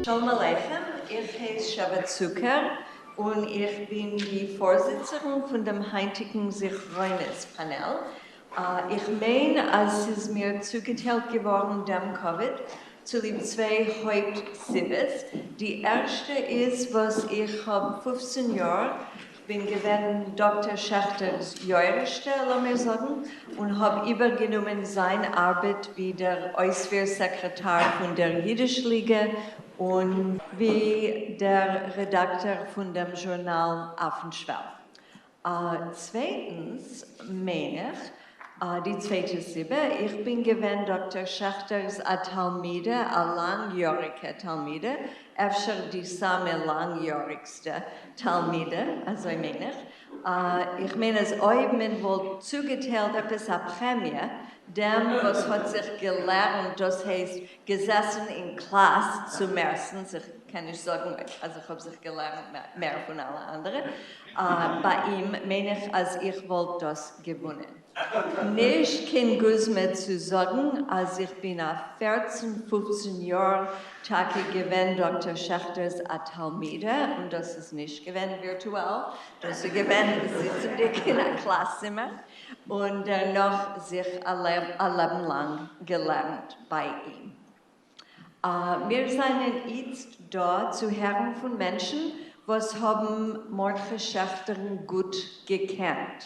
שלום עליכם, איך הייס שבע צוקער און איך בין די פארזיצערין פון דעם היינטיגן זכרונות פאנעל. איך מיין אז ס'איז מיר צוגעטיילט געווארן דעם כבוד צוליב צוויי הויפט סיבות. די ערשטע איז וואס איך האב 15 יאר כ'בין געווען דאקטער שעכטער'ס יורש'טע, לאמיר זאגן, און האב איבערגענומען זיין ארבעט ווי דער אויספיר סעקרעטאר פון דער יידיש ליגע און ווי דער רעדאקטאר פון דעם זשורנאל אויפן שוועל. צווייטנס, מיין איך, די צווייטע סיבה, איך בין געווען דאקטער שעכטער'ס א תלמידה, א לאנג-יאריגע תלמידה, אפשר די סאמע לאנג-יאריגסטע תלמידה, אזוי מיין איך. איך מיין אז אויב מען וואלט צוגעטיילט עפעס א פרעמיע דעם וואס האט זיך געלערנט, דאס הייסט געזעסן אין קלאס צום מערסטנס, איך קען נישט זאגן אז איך האב זיך געלערנט מער פון אלע אנדערע, ביי אים מיין איך אז איך וואלט דאס געוואונען. נישט קיין גוזמא צו זאגן אז איך בין א פערצן פופצן יאר טאקע געווען דאקטער שעכטער'ס א תלמידה, און דאס איז נישט געווען ווירטועל, דאס איז געווען זיצנדיג אין א קלאס צימער, און דערנאך זיך א לעבן לאנג געלערנט ביי אים. מיר זענען איצט דא צו הערן פון מענטשן וואס האבן מרדכי שעכטערן גוט געקענט,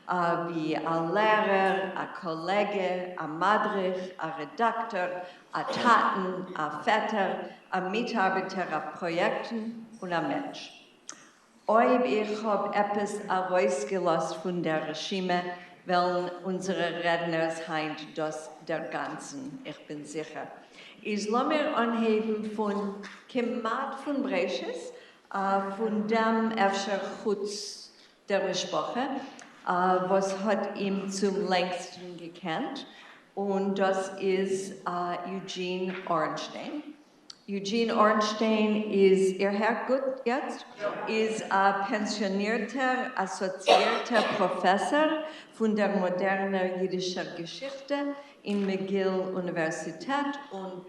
ווי א לערער, א קאלעגע, א מדריך, א רעדאקטאר, א טאטן, א פעטער, א מיטארבעטער אויף פראיעקטן, און א מענטש. אויב איך האב עפעס ארויסגעלאזט פון דער רשימה, וועלן אונזערע רעדנערס היינט דאס דערגאנצן, איך בין זיכער. איז לאמיר אנהייבן פון כמעט פון בראשית, פון דעם אפשר חוץ דער משפחה וואס האט אים צום לענגסטן געקענט, און דאס איז יוג'ין ארנשטיין. יוג'ין ארנשטיין איז, איר הערט גוט יעצט? איז א פענסיאנירטער אסאציאירטער פראפעסאר פון דער מאדערנער אידישער געשיכטע אין מעגיל אוניווערסיטעט, און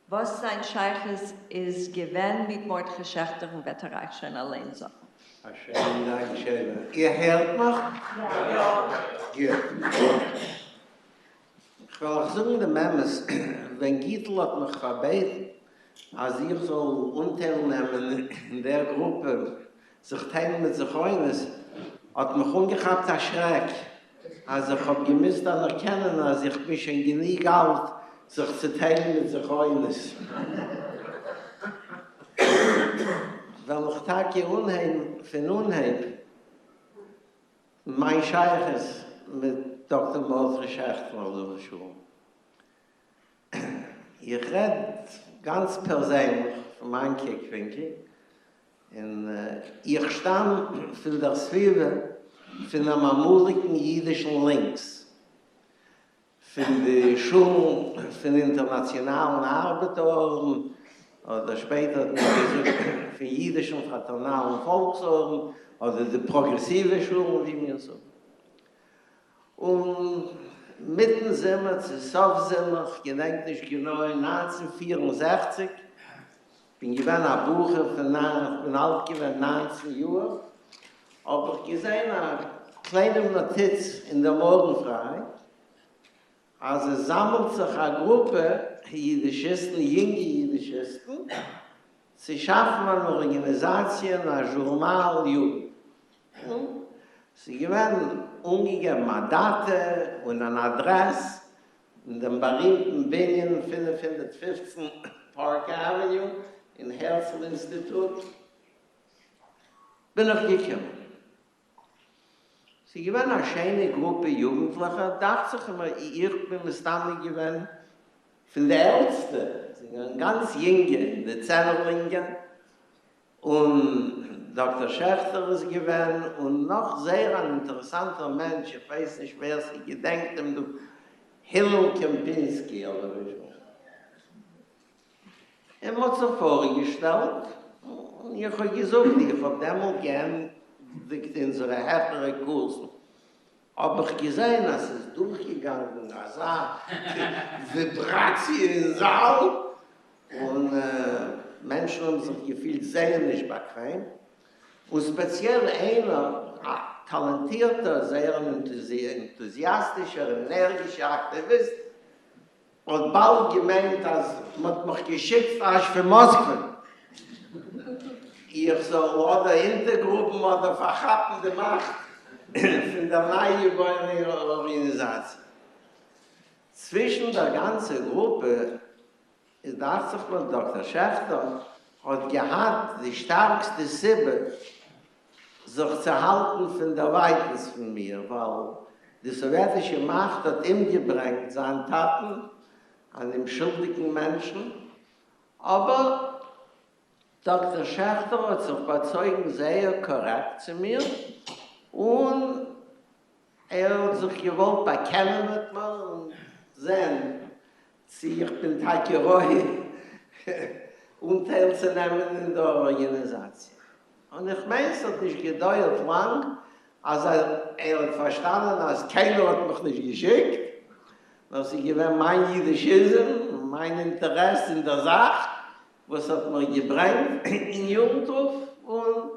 וואס זיין שייכות איז געווען מיט מרדכי שעכטערן וועט ער אייך שוין אליין זאגן. א שיינעם דאנק שבע. איר הערט מיך? יא. גוט. כ'וועל אייך זאגן דעם אמת, ווען גיטל האט מיך פארבעטן אז איך זאל אנטייל נעמען אין דער גרופע זיך טיילן מיט זכרונות, האט מיך אנגעכאפט א שרעק אז איך האב געמוזט אנערקענען אז איך בין שוין גענוג אלט זיך צו טיילן מיט זכרונות. וועל איך טאקע אנהייבן פון אנהייב. מיין שייכות מיט דאקטער מרדכי שעכטער עליו השלום. איך רעד גאנץ פערזענליך פון מיין קוק-ווינקל, און איך שטאם פון דער סביבה פונעם אמאליגן אידישן לינקס, פון די שולן פון אינטערנאציאנאלן ארבעטער-ארדן, אדער שפעטער האט מען געזאגט פון אידישן פראטערנאלן פאלקס-ארדן, אדער די פראגרעסיווע שולן ווי מיר זאגן. און מיטן זומער צו סוף זומער, כ'געדענק נישט גענוי, 1964, כ'בין געווען א בחור פון ניין, כ'בין אלט געווען 19 יאר, האב איך געזען א קליינעם נאטיץ אין דער מארגן-פריי, אז עס זאמלט זיך א גרופע יידישיסטן, יונגע יידישיסטן, צו שאפן אן ארגאניזאציע און א זשורנאל יוגנט. און ס'איז געווען אנגעגעבן א דאטע און אן אדרעס אין דעם בארימטן בנין 515 פארק עוועניו אין הערצל אינסטיטוט בין איך געקומען. ס'איז געווען א שיינע גרופע יוגנטליכע, דאכט זיך מיר איך בין מסתמא געווען פון די עלטסטע, זיי זענען גאנץ יונגע, אין די צענערלינגען, און דאקטער שעכטער איז געווען, און נאך זייער אן אינטערעסאנטער מענטש, איך ווייס נישט ווער ס'געדענקט אים דא, הילל קעמפינסקי אדער ווי שוין. און מ'האט זיך פארגעשטעלט, און איך האב געזאגט, איך האב דעמאלט געענדיגט אונזערע העכערע קורסן, האב איך געזען אז ס'איז דורכגעגאנגען אזא וויבראציע אין זאל, און. מענטשן האבן זיך געפילט זייער נישט באקוועם, און ספעציעל איינער, א טאלענטירטער, זייער אן ענטוזיאסטישער און ענערגישער אקטיוויסט, האט באלד געמיינט אז מ'האט מיך געשיקט אזש פון מאסקווע איך זאל אדער אונטערגראבן אדער פארכאפן די מאכט פון דער ניי געבוירענער ארגאניזאציע. צווישן דער גאנצער גרופע איז דאכט זיך מיר דאקטער שעכטער האט געהאט די שטארקסטע סיבה זיך צו האלטן פון דערווייטנס פון מיר, ווייל די סאוועטישע מאכט האט אומגעברענגט זיין טאטן, אן אומשולדיגן מענטשן, אבער דאקטער שעכטער האט זיך באצויגן זייער קארעקט צו מיר, און ער האט זיך געוואלט באקענען מיט מיר און זען צי איך בין טאקע ראוי אנטייל צו נעמען אין דער ארגאניזאציע. און איך מיין ס'האט נישט געדויערט לאנג אז ער האט פארשטאנען אז קיינער האט מיך נישט געשיקט, נאר ס'איז געווען מיין יידישיזם און מיין אינטערעס אין דער זאך וואס האט מיך געברענגט אין יוגנטרוף, און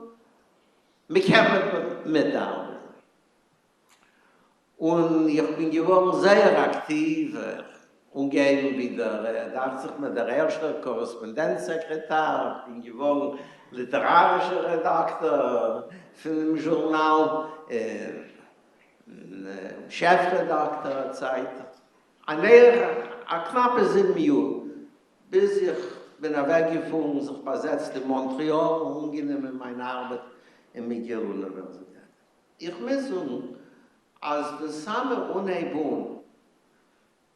מ'קען מיט מיר מיטארבעטן. און איך בין געווארן זייער אקטיוו, אנגעהויבן ווי דער, דאכט זיך מיר, דער ערשטער קארעספאנדענץ סעקרעטאר, איך בין געווארן ליטערארישער רעדאקטאר פונעם זשורנאל, שעף רעדאקטאר א צייט, אן ערך א קנאפע זיבן יאר, ביז איך בין אוועקגעפארן, זיך באזעצט אין מאנטריאל און אנגענומען מיין ארבעט אין מעקגיל אוניווערזיטעט. איך מוז זאגן אז פון סאמע אנהייב אן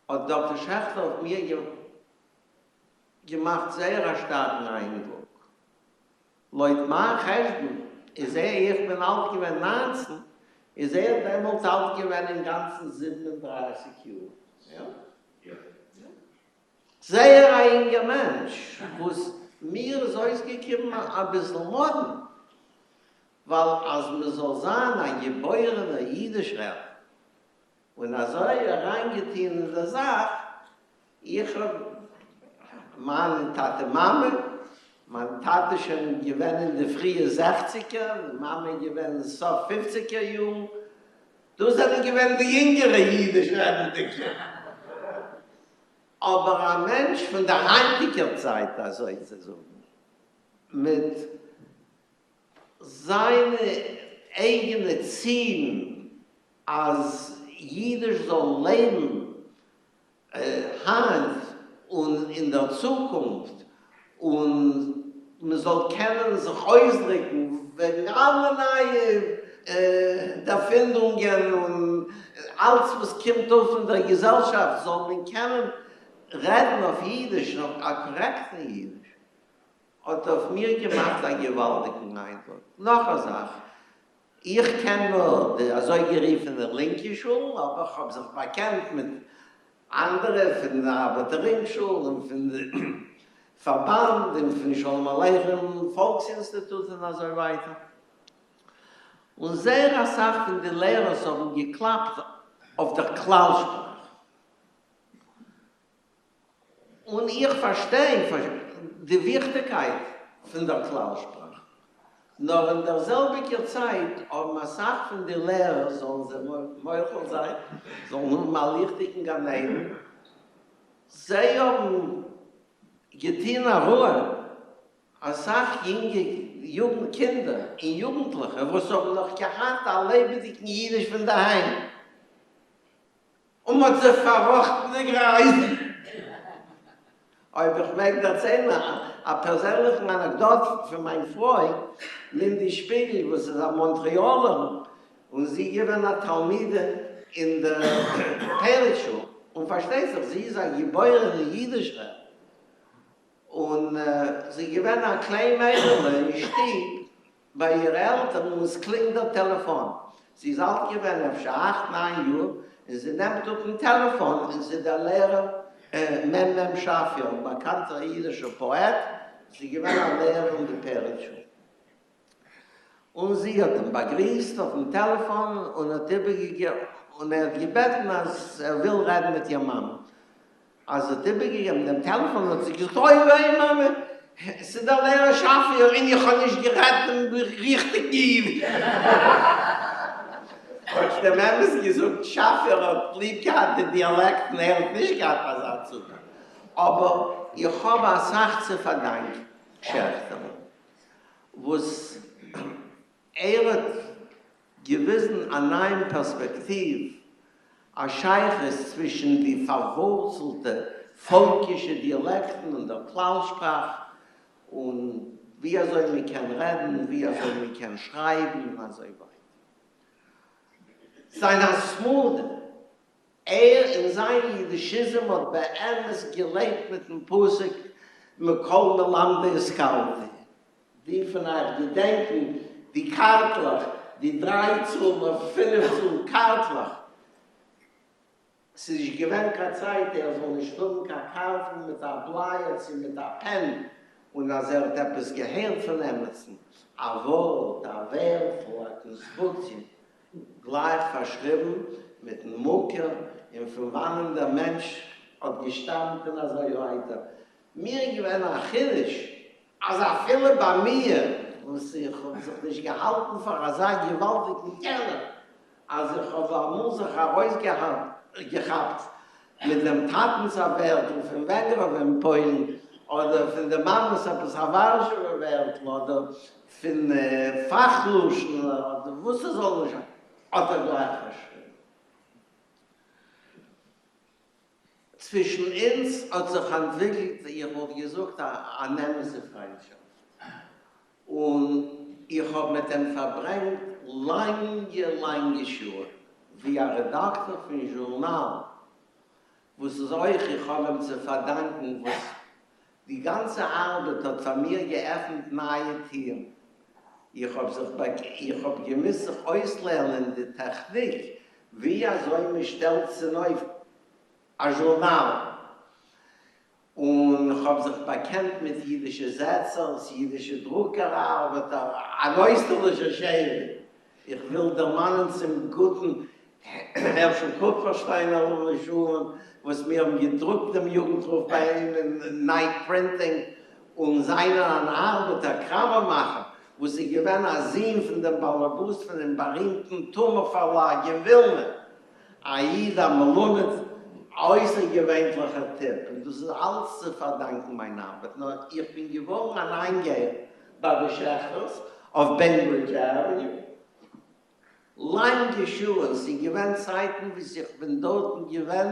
האט דאקטער שעכטער אויף מיר געמאכט זייער א שטארקן איינדרוק. לויט מיין חשבון איז ער, איך בין אלט געווען 19, איז ער דעמאלטס אלט געווען אינגאנצן 37 יאר. יא? זייער א אינגער מענטש, וואס מיר איז אויסגעקומען אביסל מאדנע, ווייל אז מען זאל זיין א געבוירענער אידיש רעדנער און אזוי אריינגעטוהן אין דער זאך, איך האב מיין טאטע מאמע, מיין טאטע שוין געווען אין די פריע זעכציגער, די מאמע איז געווען סוף פופציגער יארן, דאס זענען געווען די יונגערע אידיש רעדנדיגע, אבער א מענטש פון דער היינטיגער צייט אזוי צו זאגן, מיט זיינע אייגענע צילן אז אידיש זאל לעבן היינט און אין דער צוקונפט, און מען זאל קענען זיך אויסדריקן וועגן אלע נייע דערפינדונגען און אלץ וואס קומט אויף אין דער געזעלשאפט זאל מען קענען רעדן אויף אידיש, אויף א קארעקטן אידיש. האט אויף מיר געמאכט א געוואלדיגן איינדרוק. נאך א זאך, איך קען נאר די אזויגערופענע לינקע שולן, אבער כ'האב זיך באקענט מיט אנדערע פון די ארבעטער רינג שול און פון די פארבאנד און פון שלום עליכם פאלקס אינסטיטוט און אזוי ווייטער. און זייער אסאך פון די לערערס האבן געקלאפט אויף דער כלל שפראך. און איך פארשטיי די וויכטיגקייט פון דער כלל-שפראך, נאר אין דער זעלביגער צייט האבן אסאך פון די לערער, זאלן זיי מוחל זיין, זאלן האבן א ליכטיגן גן עדן, זיי האבן געטון א רעה אסאך יונגע קינדער און יוגנטליכע וואס האבן נאך געהאט א לעבעדיגן אידיש פון דערהיים. און מ'האט זיך פארראכטן די גרייזן. אויב איך מעג דערציילן א פערזענליכן אנעקדאט פון מיין פרוי לינדי שפיגל וואס איז א מאנטריאלער און זי געווען א תלמידה אין דער פרץ שול, און פארשטייט זיך זי איז א געבוירענע אידישער, און זי איז געווען א קליין מיידעלע אין שטוב ביי אירע עלטערן און עס קלינגט דער טעלעפאן. זי איז אלט געווען אפשר אכט ניין יאר, און זי נעמט אפ דעם טעלעפאן און ס'איז דער לערער מ מ שאפיר, א באקאנטער אידישער פאעט, זי איז געווען א לערער אין די פרץ שול. און זי האט אים באגריסט אויפן טעלעפאן און האט איבערגעגעבן, און ער האט געבעטן אז ער וויל רעדן מיט איר מאמע. אז זי האט איבערגעגעבן דעם טעלעפאן האט זי געזאגט, אוי וויי מאמע! ס'איז דער לערער שאפיר און איך האב נישט גערעדט דעם ריכטיגן אידיש. כאטש דעם אמת געזאגט, שאפיר האט ליב געהאט די דיאלעקטן, ער האט נישט געהאט אזא צוגאנג. אבער איך האב אסאך צו פארדאנקען שעכטער'ן וואס ער האט געוויזן א נייעם פערספעקטיוו, א שייכות צווישן די פארווארצלטע פאלקישע דיאלעקטן און דער כלל-שפראך, און ווי אזוי מען קען רעדן, ווי אזוי מען קען שרייבן, און אזוי ווייטער. זיין התמדה, ער און זיין יידישיזם האט באמת געלעבט מיטן פסוק מכל מלמדי השכלתי. די פון אייך געדענקן די קארטלעך, די דריי צאל און פינף צאל קארטלעך. ס'איז נישט געווען קיין צייט ער זאל נישט האבן קיין קארטל מיט א בלייער צי מיט א פען, און אז ער האט עפעס געהערט פון עמעצן, א ווארט, א ווערטל, א קאנסטרוקציע, גלייך פארשריבן מיטן מקור און פון וואנען דער מענטש האט געשטאמט און אזוי ווייטער. מיר איז געווען א חידוש אז אפילו ביי מיר וואס איך האב זיך נישט געהאלטן פאר אזא געוואלדיגן קענער, אז איך האב אמאל זיך ארויסגעכאפט מיט דעם טאטנ'ס א ווערטל פון ווענגראוו אין פוילן, אדער פון די מאמע'ס עפעס א ווארשעווער ווערטל, אדער פון פאך לשון, אדער וואס עס זאל נישט זיין, האט ער גלייך פארשריבן. צווישן אונז האט זיך אנטוויקלט, איך וואלט געזאגט, אן אמת'ע פריינטשאפט, און איך האב מיט אים פארברענגט לאנגע לאנגע שעות, ווי א רעדאקטאר פון זשורנאל, וואס איז אויך איך האב אים צו פארדאנקען וואס די גאנצע ארבעט האט פאר מיר געעפנט נייע טירן, איך האב זיך איך האב געמוזט זיך אויסלערנען די טעכניק ווי אזוי מען שטעלט צונויף א זשורנאל, און כ'האב זיך באקענט מיט אידישע זעצערס, אידישע דרוקער ארבעטער, אן אויסטערלישער שבט. איך וויל דערמאנען צום גוטן הערשל קופערשטיין עליו השלום, וואס מיר האבן געדרוקט דעם יוגנטרוף ביי אים אין נייט פרינטינג, און זיינער אן ארבעטער, קראמערמאכער, וואס איז געווען א זון פון דעם באלעבאס פון דעם בארימטן תמר פארלאג אין ווילנע. א איד א מלומד, אויסערגעווענליכער טיפ, און דאס איז אלץ צו פארדאנקן מיין ארבעט, נאר איך בין געווארן אן איינגייער ביי די שעכטערס אויף בעינברידזש עוועניו, לאנגע שעות, ס'איז געווען צייטן וואס איך בין דארטן געווען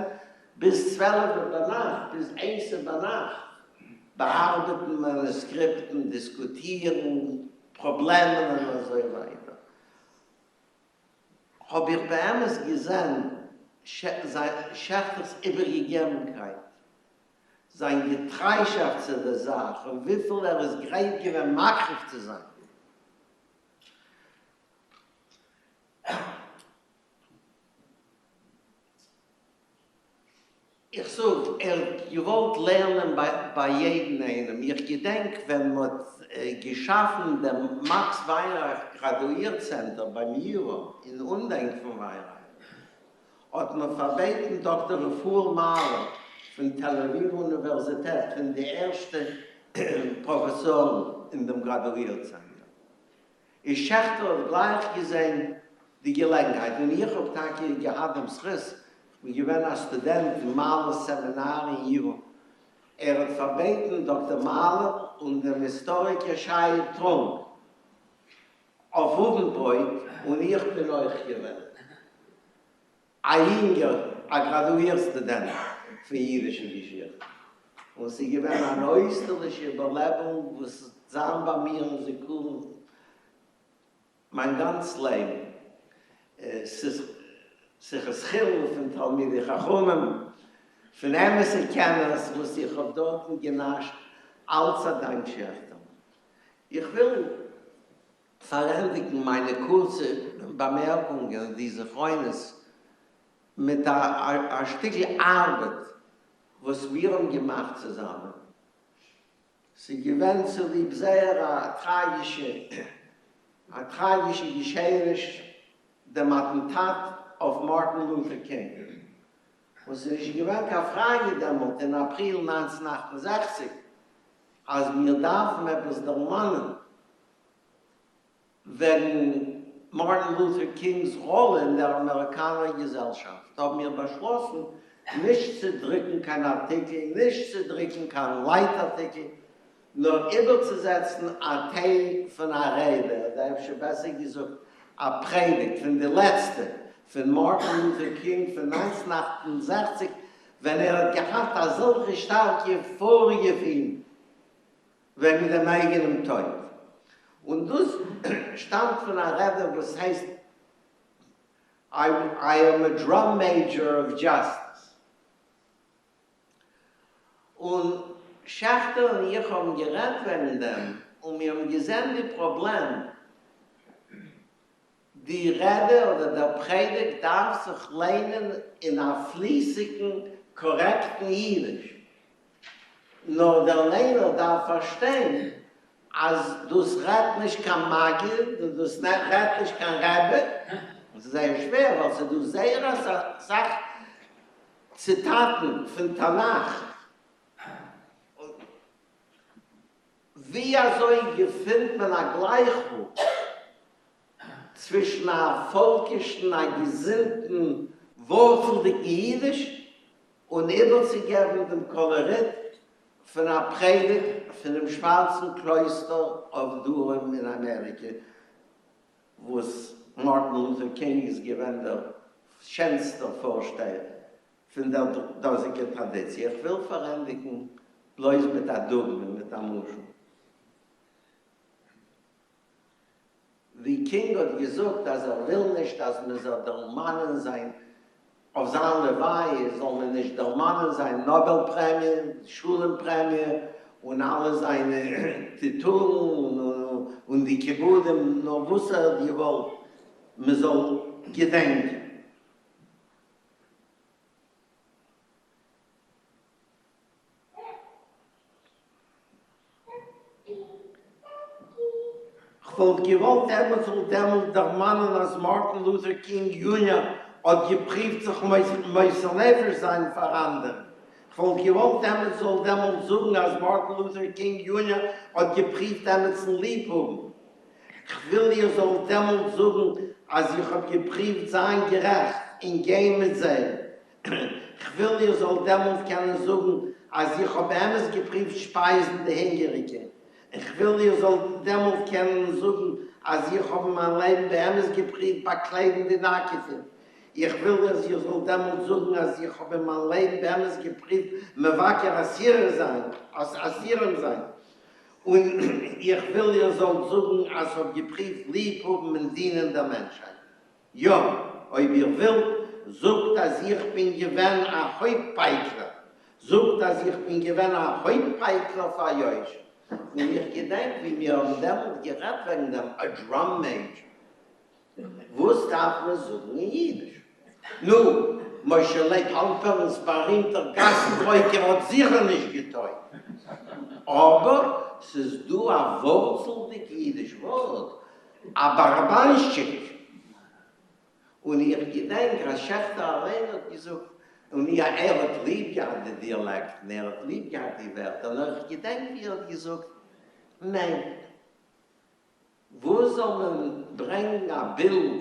ביז צוועלעווע ביינאכט, ביז איינסע ביינאכט, באארבעטן מאנוסקריפטן, דיסקוטירן פראבלעמען און אזוי ווייטער. האב איך באמת געזען שעכטער'ס איבערגעגעבנקייט, זיין געטריישאפט צו דער זאך און וויפיל ער איז גרייט געווען מקריב צו זיין. איך זאג, ער האט געוואלט לערנען ביי יעדן איינעם. איך געדענק ווען מ'האט געשאפן דעם מאקס וויינרייך גראדואיר צענטער ביים ייווא אין אנדענק פון וויינרייך, האט מען פארבעטן דאקטער רפאל מאלער פון תל אביב אוניווערזיטעט, פון די ערשטע פראפעסארן אין דעם גראדואיר צענטער. און שעכטער האט גלייך געזען די געלעגנהייט, און איך האב טאקע געהאט דעם זכות, איך בין געווען א סטודענט אין מאלער'ס סעמינאר אין ייווא, ער האט פארבעטן דאקטער מאלער און דעם היסטאריקער שי טרונק אויף אוונטברויט, און איך בין אויך געווען. א יונגער, א גראדואיר סטודענט פון אידישע געשיכטע, און ס'איז געווען אן אויסטערלישע איבערלעבונג וואס וועט זיין ביי מיר אין זיכרון מיין גאנץ לעבן. ס'איז שיחות חולין פון תלמידי חכמים, פון אמת'ע קענערס וואס איך האב דארטן גענאשט, אלץ א דאנק שעכטער. איך וויל פארענדיגן מיינע קורצע באמערקונגען די זכרונות מיט א שטיקל ארבעט וואס מיר האבן געמאכט צוזאמען. ס'איז געווען צוליב זייער א טראגישע א טראגישע געשעעניש, דעם אטענטאט אויף מארטין לוטער קינג, און ס'איז נישט געווען קיין פראגע דעמאלט אין אפריל 1968. אז מיר דארפן עפעס דערמאנען וועגן מארטין לוטער קינג'ס ראלע אין דער אמעריקאנער געזעלשאפט, האבן מיר באשלאסן נישט צו דרוקן קיין ארטיקל, נישט צו דרוקן קיין לייט-ארטיקל, נאר איבערצוזעצן א טייל פון א רעדע, אדער אפשר בעסער געזאגט א פרעדיגט פון די לעצטע פון מארטין לוטער קינג פון 1968, ווען ער האט געהאט אזעלכע שטארקע פארגעפילן וועגן דעם אייגענעם טויט. און דאס שטאמט פון א רעדע וואס הייסט I am a drum major of justice. און שעכטער און איך האבן גערעדט וועגן דעם, און מיר האבן געזען די פראבלעם. די רעדע אדער דער פרעדיגט דארף זיך ליינען אין א פליסיגן קארעקטן אידיש, נאר דער ליינער דארף פארשטיין אז דאס רעדט נישט קיין מגיד און דאס רעדט נישט קיין רבי, און ס'איז זייער שווער ווייל ס'איז דא זייער אסאך ציטאטן פון תנך. ווי אזוי געפינט מען א גלייכוואג צווישן א פאלקישן, א געזונטן, ווארצלדיגן אידיש, און איבערצוגעבן דעם קאלאריט פון א פרעדיגט פונעם שווארצן קלויסטער אויף דרום אין אמעריקע, וואס מארטין לוטער קינג איז געווען דער שענסטער פארשטייער פון דער דאזיגער טראדיציע. איך וויל פארענדיגן בלויז מיט א דוגמא, מיט א משל. ווי קינג האט געזאגט אז ער וויל נישט אז מען זאל דערמאנען זיין, אויף זיין לוויה זאל מען נישט דערמאנען זיין נאבעל פרעמיע, שלום פרעמיע, און אלע זיינע טיטולן און די כיבודים, נאר וואס ער האט געוואלט מען זאל געדענקען. כ'וואלט געוואלט עמעץ זאל דעמאלט דערמאנען אז מארטין לוטער קינג יוניאר האט געפריווט זיך מוסר נפש זיין פאר אנדערע. כ'וואלט געוואלט עמעץ זאל דעמאלט זאגן אז מארטין לוטער קינג יוניאר האט געפריווט עמעצן ליב האבן. כ'וויל איר זאלט דעמאלט זאגן אז איך האב געפריווט זיין גערעכט און גיין מיט זיי. כ'וויל איר זאלט דעמאלט קענען זאגן אז איך האב באמת געפריווט שפייזן די הונגעריגע. און כ'וויל איר זאלט דעמאלט קענען זאגן אז איך האב אין מיין לעבן באמת געפריווט באקליידן די נאקעטע. איך וויל אז איר זאלט דעמאלט זאגן אז איך האב אין מיין לעבן באמת געפריווט מבקר אסירים זיין, אסירים זיין. און איך וויל איר זאלט זאגן אז כ'האב געפריווט ליב האבן און דינען דער מענטשהייט. יא, אויב איר ווילט, זאגט אז איך בין געווען א הויפט-פייקלער. זאגט אז איך בין געווען א הויפט-פייקלער פאר יושר. און איך געדענק ווי מיר האבן דעמאלט גערעדט וועגן דעם א drum major. וואס דארף מען זאגן אין אידיש? נו, משה לייב האלפערנ'ס בארימטער גאסן-פויקער האט זיכער נישט געטויגט. אבער ס'איז דא א ווארצלדיג אידיש ווארט, א באראבאנשטשיק. און איך געדענק אז שעכטער אליין האט געזאגט, און יא, ער האט ליב געהאט די דיאלעקטן, ער האט ליב געהאט די ווערטער, נאר איך געדענק ווי ער האט געזאגט, ניין, וואו זאל מען ברענגן א בילד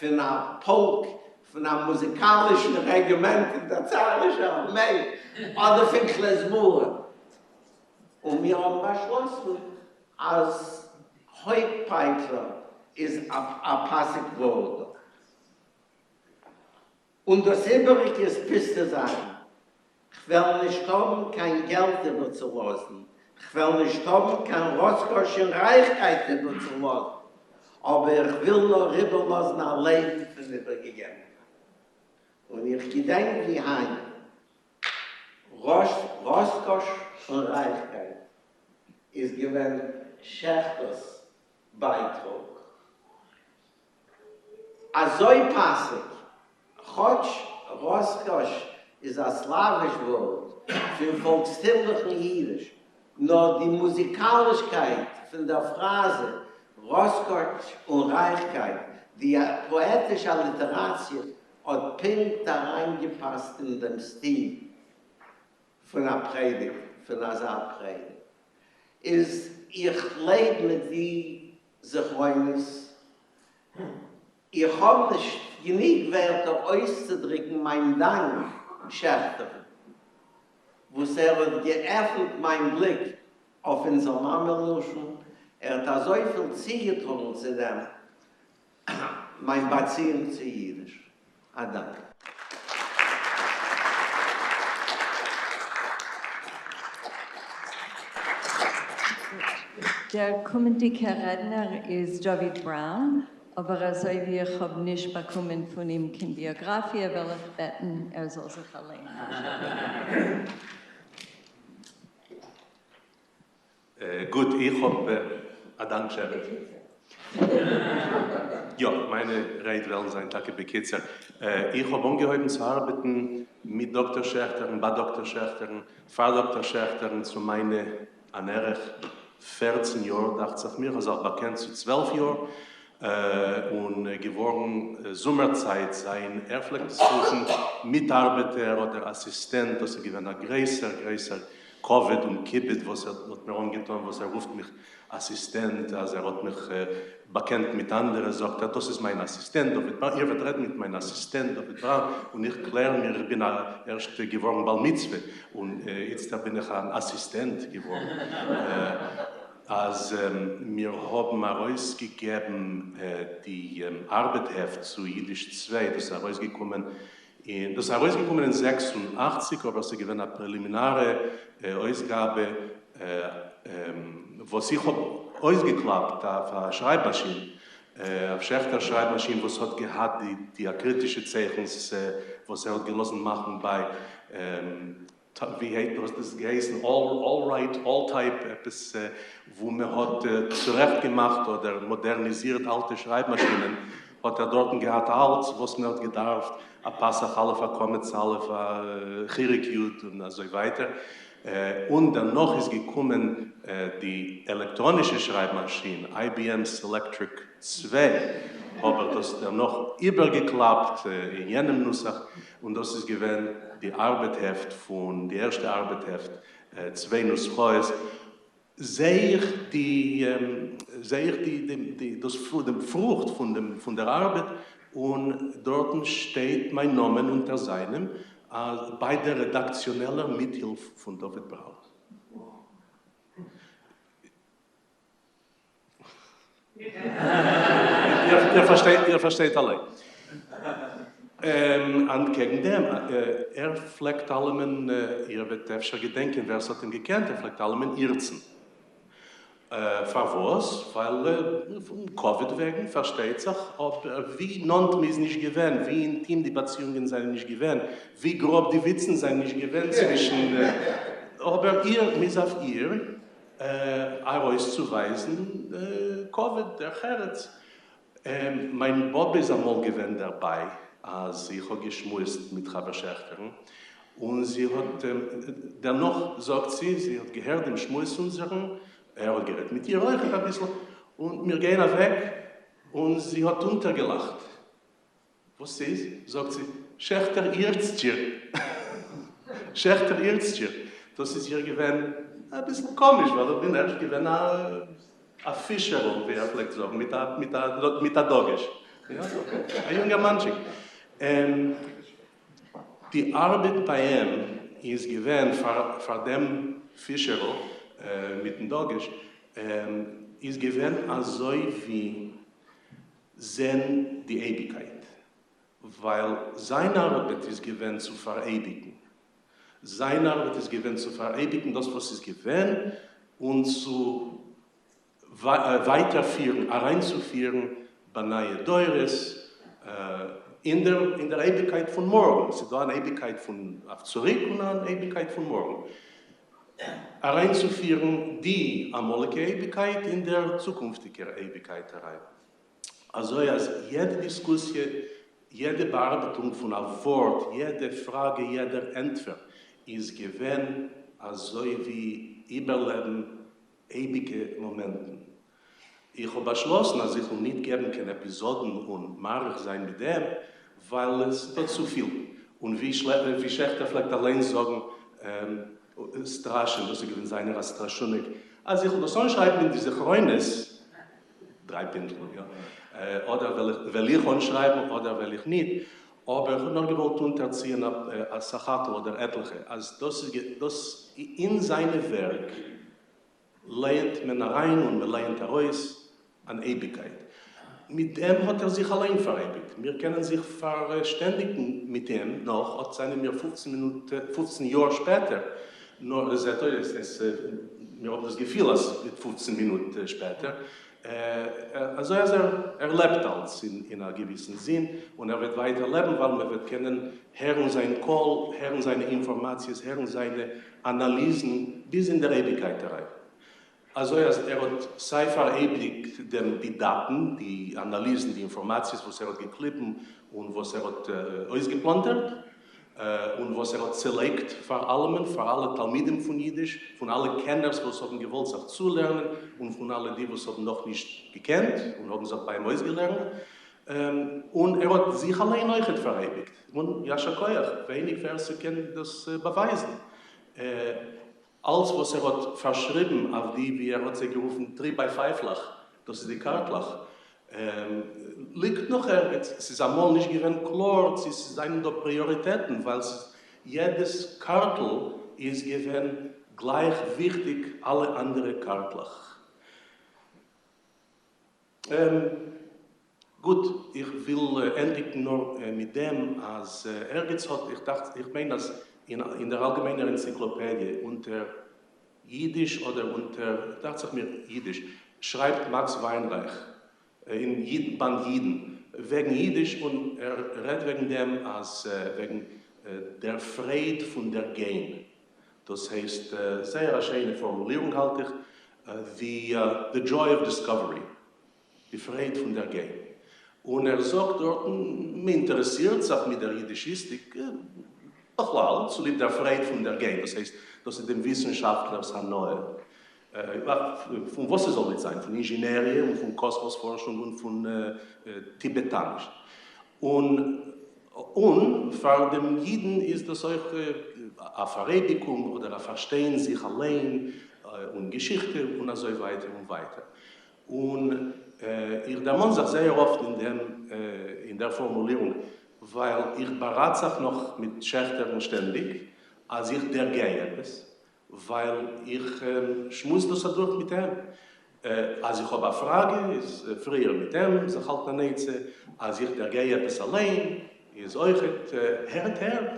פון א פאלק, פון א מוזיקאלישן רעגימענט אין דער צארישער ארמעי, אדער פון קלעזמארען? און מיר האבן באשלאסן אז הויפט-פייקלער איז א פאסיג ווארט דא. און דאס איבעריגע איז פוסטע זאכן. כ'וועל נישט האבן קיין געלט איבערצולאזן, כ'וועל נישט האבן קיין ראסקאש און רייכקייט איבערצולאזן, אבער איך וויל נאר איבערלאזן א לעבן פון איבערגעגעבנקייט. און איך געדענק ווי היינט, ראסקאש און רייכקייט איז געווען שעכטער'ס בייטראג. אזוי פאסיג, כאטש ראסקאש איז א סלאוויש ווארט פון פאלקסטימליכן אידיש, נאר די מוזיקאלישקייט פון דער פראזע ראסקאש און רייכקייט, די פאעטישע אליטעראציע האט פונקט אריינגעפאסט אין דעם סטיל פון א פרעדיגט, פון אזא פרעדיגט. איז איך לעב מיט די זכרונות, איך האב נישט גענוג ווערטער אויסצודריקן מיין דאנק שעכטער'ן וואס ער האט געעפנט מיין בליק אויף אונזער מאמע לשון, ער האט אזויפיל צוגעטראגן צו דעם מיין באציאונג צו אידיש. א דאנק. דער קומענדיגער רעדנער איז דוד בראון, אבער אזוי ווי איך האב נישט באקומען פון אים קיין ביאגראפיע וועל איך בעטן ער זאל זיך אליין פארשטעלן. גוט, איך האב א דאנק שבט. יא, מיינע רייד וועלן זיין טאקע בקיצור. איך האב אנגעהויבן צו ארבעטן מיט דאקטער שעכטערן, ביי דאקטער שעכטערן, פאר דאקטער שעכטערן צו מיינע אן ערך פערצן יאר דאכט זיך מיר, כ'האב זיך באקענט צו 12 יאר, און געווארן זומער צייט זיין, ער פלעגט עס רופן מיטארבעטער אדער אסיסטענט, דאס איז געווען א גרויסער גרויסער כבוד און כיבוד וואס ער האט מיר אנגעטון וואס ער רופט מיך אסיסטענט, אז ער האט מיך באקענט מיט אנדערע זאגט ער דאס איז מיין אסיסטענט דוד בראון, איר וועט רעדן מיט מיין אסיסטענט דוד בראון, און איך קלער מיר איך בין ערשט געווארן בר מצוה און איצטער בין איך אן אסיסטענט געווארן, אז מיר האבן ארויסגעגעבן די ארבעט העפט צו אידיש צוויי, דאס איז ארויסגעקומען און דאס איז ארויסגעקומען אין 86, אבער ס'איז געווען א פרעלימינארע אויסגאבע וואס איך האב אויסגעקלאפט אויף א שרייב-מאשין, אויף שעכטער שרייב-מאשין וואס האט געהאט די דיאקריטישע צייכנס וואס ער האט געלאזן מאכן ביי, ווי האט עס געהייסן, All-Right, All-Type, עפעס וואו מען האט צורעכט געמאכט אדער מאדערניזירט אלטע שרייב-מאשינען, האט ער דארטן געהאט אלץ וואס מען האט געדארפט, א פתח אלף, א קמץ אלף, א חיריק יוד און אזוי ווייטער, און דערנאך איז געקומען די עלעקטראנישע שרייב-מאשין, IBM Selectric צוויי, האב איך דאס דערנאך איבערגעקלאפט אין יענעם נוסח, און דאס איז געווען די ארבעט-העפט פון די ערשטע ארבעט-העפט, צוויי נוסחאות, זע איך די, זע איך די, די, דאס, דעם פרוכט פון דעם, פון דער ארבעט, און דארטן שטייט מיין נאמען אונטער זיינעם, ביי דער רעדאקציאנעלער מיטהילף פון דוד בראון. איר פארשטייט, איר פארשטייט אליין. אנטקעגן דעם, ער פלעגט אלעמען, איר וועט אפשר געדענקען ווער ס'האט אים געקענט, ער פלעגט אלעמען אירצן. פארוואס? ווייל פון כבוד וועגן, פארשטייט זיך, אבער ווי נאנט מ'איז נישט געווען, ווי אינטים די באציאונגען זענען נישט געווען, ווי גראב די וויצן זענען נישט געווען צווישן, אבער איר, מ'איז אויף איר ארויסצואווייזן כבוד, דרך ארץ. מיין באבע איז אמאל געווען דערביי אז איך האב געשמועסט מיט חבר שעכטער'ן, און זי האט דערנאך זאגט זי, זי האט געהערט דעם שמועס אונזערן, ער האט גערעדט מיט איר אויכעט אביסל, און מיר גייען אוועק, און זי האט אונטערגעלאכט. וואס איז? זאגט זי, שעכטער אירצט איר. שעכטער אירצט איר. דאס איז איר געווען אביסל קאמיש, ווייל איך בין ערשט געווען א פישערל, ווי ער פלעגט זאגן, מיט א, מיט א, מיט א דגש. יא, א יונגערמאנטשיק. די ארבעט ביי אים איז געווען פאר, פאר דעם פישערל מיטן דגש, איז געווען אזוי ווי זען די אייביגקייט, ווייל זיין ארבעט איז געווען צו פאראייביגן, זיין ארבעט איז געווען צו פאראייביגן דאס וואס איז געווען און צו ווייטערפירן, אריינצופירן ביי נייע דורות אין דער אין דער אייביגקייט פון מארגן, ס'איז דא אן אייביגקייט פון אויף צוריק און אן אייביגקייט פון מארגן, אריינצופירן די אמאליגע אייביגקייט אין דער צוקונפטיגער אייביגקייט אריין. אזוי אז יעדע דיסקוסיע, יעדע באארבעטונג פון א ווארט, יעדע פראגע, יעדער ענטפער, איז געווען אזוי ווי איבערלעבן אייביגע מאמענטן. איך האב באשלאסן אז איך וועל ניט געבן קיין עפיזאדן און מאריך זיין מיט דעם, ווייל עס איז דא צופיל. און ווי שעכטער פלעגט אליין זאגן, סטראשען, דאס איז געווען זיינער א סטראשונעק, אַז איך וועל דאָס אָנשרײַבן אין די זכרונות, דרײַ פּינטלעך, יאָ, אָדער וועל איך אָנשרײַבן, אָדער וועל איך ניט. אָבער איך האָב נאָר געוואָלט אונטערציען אַ סך-הכּל אָדער עטלעכע, אַז דאָס איז דאָס אין זײַנע ווערק לייענט מען אַרײַן און מע לייענט אַרויס אַן אייביקייט. מיט דעם האָט ער זיך אַליין פֿאַראייביקט. מיר קענען זיך פֿאַרשטענדיקן מיט אים נאָך, אָט זײַנען מיר פֿופֿצן מינוט, פֿופֿצן יאָר שפּעטער, נאָר עס זעט אויס, עס, מיר האָבן דאָס געפֿיל, אַז פֿופֿצן מינוט שפּעטער, אַזוי אַז ער, ער לעבט אַלץ אין, אין אַ געוויסן זין, און ער וועט ווײַטער לעבן, ווײַל מע וועט קענען הערן זײַן קול, הערן זײַנע אינפֿאָרמאַציעס, הערן זײַנע אַנאַליזן ביז אין דער אייביקייט אַרײַן. אזוי אז ער האט סיי פאראייביגט דעם די דאטן, די אנאליזן, די אינפארמאציעס וואס ער האט געקליבן און וואס ער האט אויסגעפלאנטערט, און וואס ער האט צעלייגט פאר אלעמען, פאר אלע תלמידים פון אידיש, פון אלע קענערס וואס האבן געוואלט זיך צולערנען, און פון אלע די וואס האבן נאכנישט געקענט און האבן זיך ביי אים אויסגעלערנט. און ער האט זיך אליין אויכעט פאראייביגט. און יישר כח, ווייניג ווער ס'קען דאס באווייזן. אלץ וואס ער האט פארשריבן אויף די, ווי ער האט זיי גערופן, טרי ביי פייוולעך, דאס איז די קארטלעך, ליגט נאך ערגעץ. ס'איז אמאל נישט געווען קלאר צו ס'זענען דא פריאריטעטן, ווייל ס'איז יעדעס קארטל איז געווען גלייך וויכטיג אלע אנדערע קארטלעך. גוט, איך וויל ענדיגן נאר מיט דעם אז ערגעץ האט, איך דאכט, איך מיין אז אין דער אלגעמיינער ענציקלאפעדיע אונטער אידיש אדער אונטער, דאכט זיך מיר אידיש, שרייבט מאקס וויינרייך אין באנד אידן וועגן אידיש און ער רעדט וועגן דעם אז וועגן דער פרייד פון דערגיין, דאס הייסט, זייער א שיינע פארמולירונג האלט איך, the the joy of discovery, די פרייד פון דערגיין. און ער זאגט דארטן, מען אינטערעסירט זיך מיט דער אידישיסטיק בכלל צוליב דער פרייד פון דערגיין, דאס הייסט, דאס איז דעם וויסנשאפטלער'ס הנאה, פון וואס עס זאל ניט זיין, פון אינזשינעריע און פון קאסמאס פארשונג און פון טיבעטאניש. און און פאר דעם אידן איז דאס אויך א פאראייביקונג אדער א פארשטיין זיך אליין און געשיכטע און אזוי ווייטער און ווייטער. און איך דערמאן זיך זייער אפט אין דעם אין דער פארמולירונג ווייל איך באראט זיך נאך מיט שעכטערן שטענדיג אז איך דערגיי עפעס ווייל איך שמועס דאס אדורך מיט אים. אז איך האב א פראגע איז פריער מיט אים זיך האלטן אן עצה, אז איך דערגיי עפעס אליין איז אויכעט הערט הערט,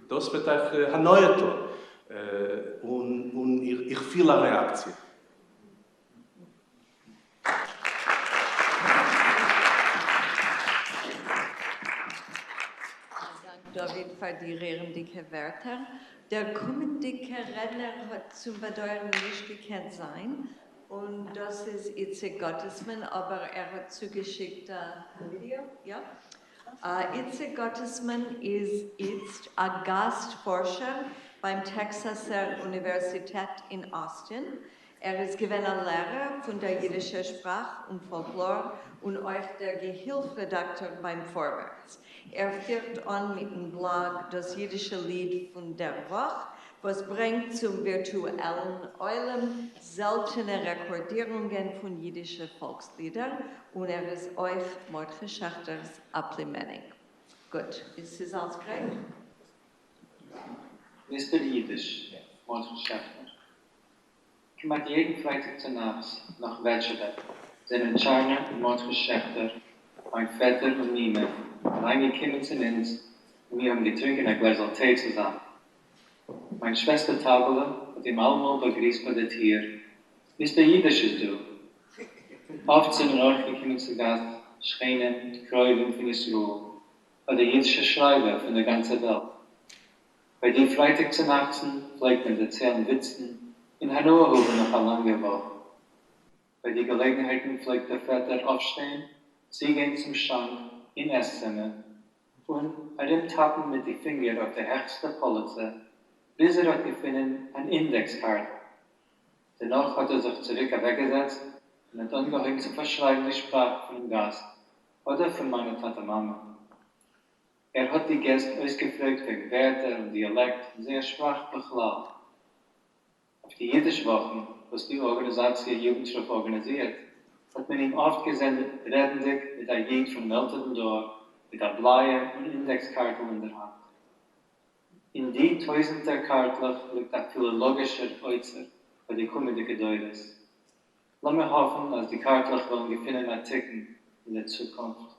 דאס וועט אייך הנאה טון, און איך פיל א רעאקציע. א דאנק דוד פאר די רירנדיגע ווערטער. דער קומענדיגער רעדנער האט צום באדויערן נישט געקענט זיין, און דאס איז איציק גאטעסמאן, אבער ער האט צוגעשיקט א ווידעא. יא. איציק גאטעסמאן איז איצט א גאסט פארשער ביים טעקסאסער אוניווערסיטעט אין אוסטין. ער איז געווען א לערער פון דער יידישער שפראך און פאלקלאר און אויך דער געהילף-רעדאקטאר ביים פארווערטס. ער פירט אן מיטן בלאג דאס יידישע ליד פון דער וואך, וואס ברענגט צום ווירטואלן עולם זעלטענע רעקארדירונגען פון יידישע פאלקסלידער, און ער איז אויך מרדכי שעכטער'ס א פלימעניק. גוט, איז ס'איז אלץ גרייט? מיסטער יידיש, מרדכי שעכטער. כמעט יעדן פרייטאג צונאכטס נאך וועטשערע זענען טשארנע און מרדכי שעכטער, מיין פעטער און מומע, אריינגעקומען צו אונז און מיר האבן געטרונקען א גלעזל טיי צוזאמען. מיין שוועסטער טייבעלע האט אים אלעמאל באגריסט ביי די טיר, מיסטער אידיש איז דא! אפט זענען אויך געקומען צו גאסט שכנים, קרובים פון ישראל, אדער אידישע שרייבער פון דער גאנצער וועלט. ביי די פרייטאג צונאכטסן פלעגט מען דערציילן וויצן און הנאה האבן נאך א לאנגער וואך. ביי די געלעגנהייטן פלעגט דער פעטער אויפשטיין, צוגיין צום שאנק אין עסצימער, און ארומטאפן מיט די פינגער אויף די העכסטע פאליצע, ביז ער האט געפונען אן אינדעקס קארטל. דערנאך האט ער זיך צוריק אוועקגעזעצט און האט אנגעהויבן צו פארשרייבן די שפראך פונעם גאסט אדער פון מיינע טאטע-מאמע. ער האט די געסט אויסגעפרעגט וועגן ווערטער און דיאלעקט און זייער שפראך בכלל. אויף די אידיש וואכן וואָס די אָרגאַניזאַציע יוגנטרוף אָרגאַניזירט, האָט מען אים אָפֿט געזען רעדנדיק מיט אַ ייִד פֿונעם עלטערן דור מיט אַ בלײַער און אינדעקס-קאַרטל אין דער האַנט. אין די טויזנטער קאַרטלעך ליגט אַ פֿילאָלאָגישער אוצר פֿאַר די קומענדיקע דורות. לאָמיר האָפֿן, אַז די קאַרטלעך וועלן געפֿינען אַ תּיקון אין דער צוקונפֿט.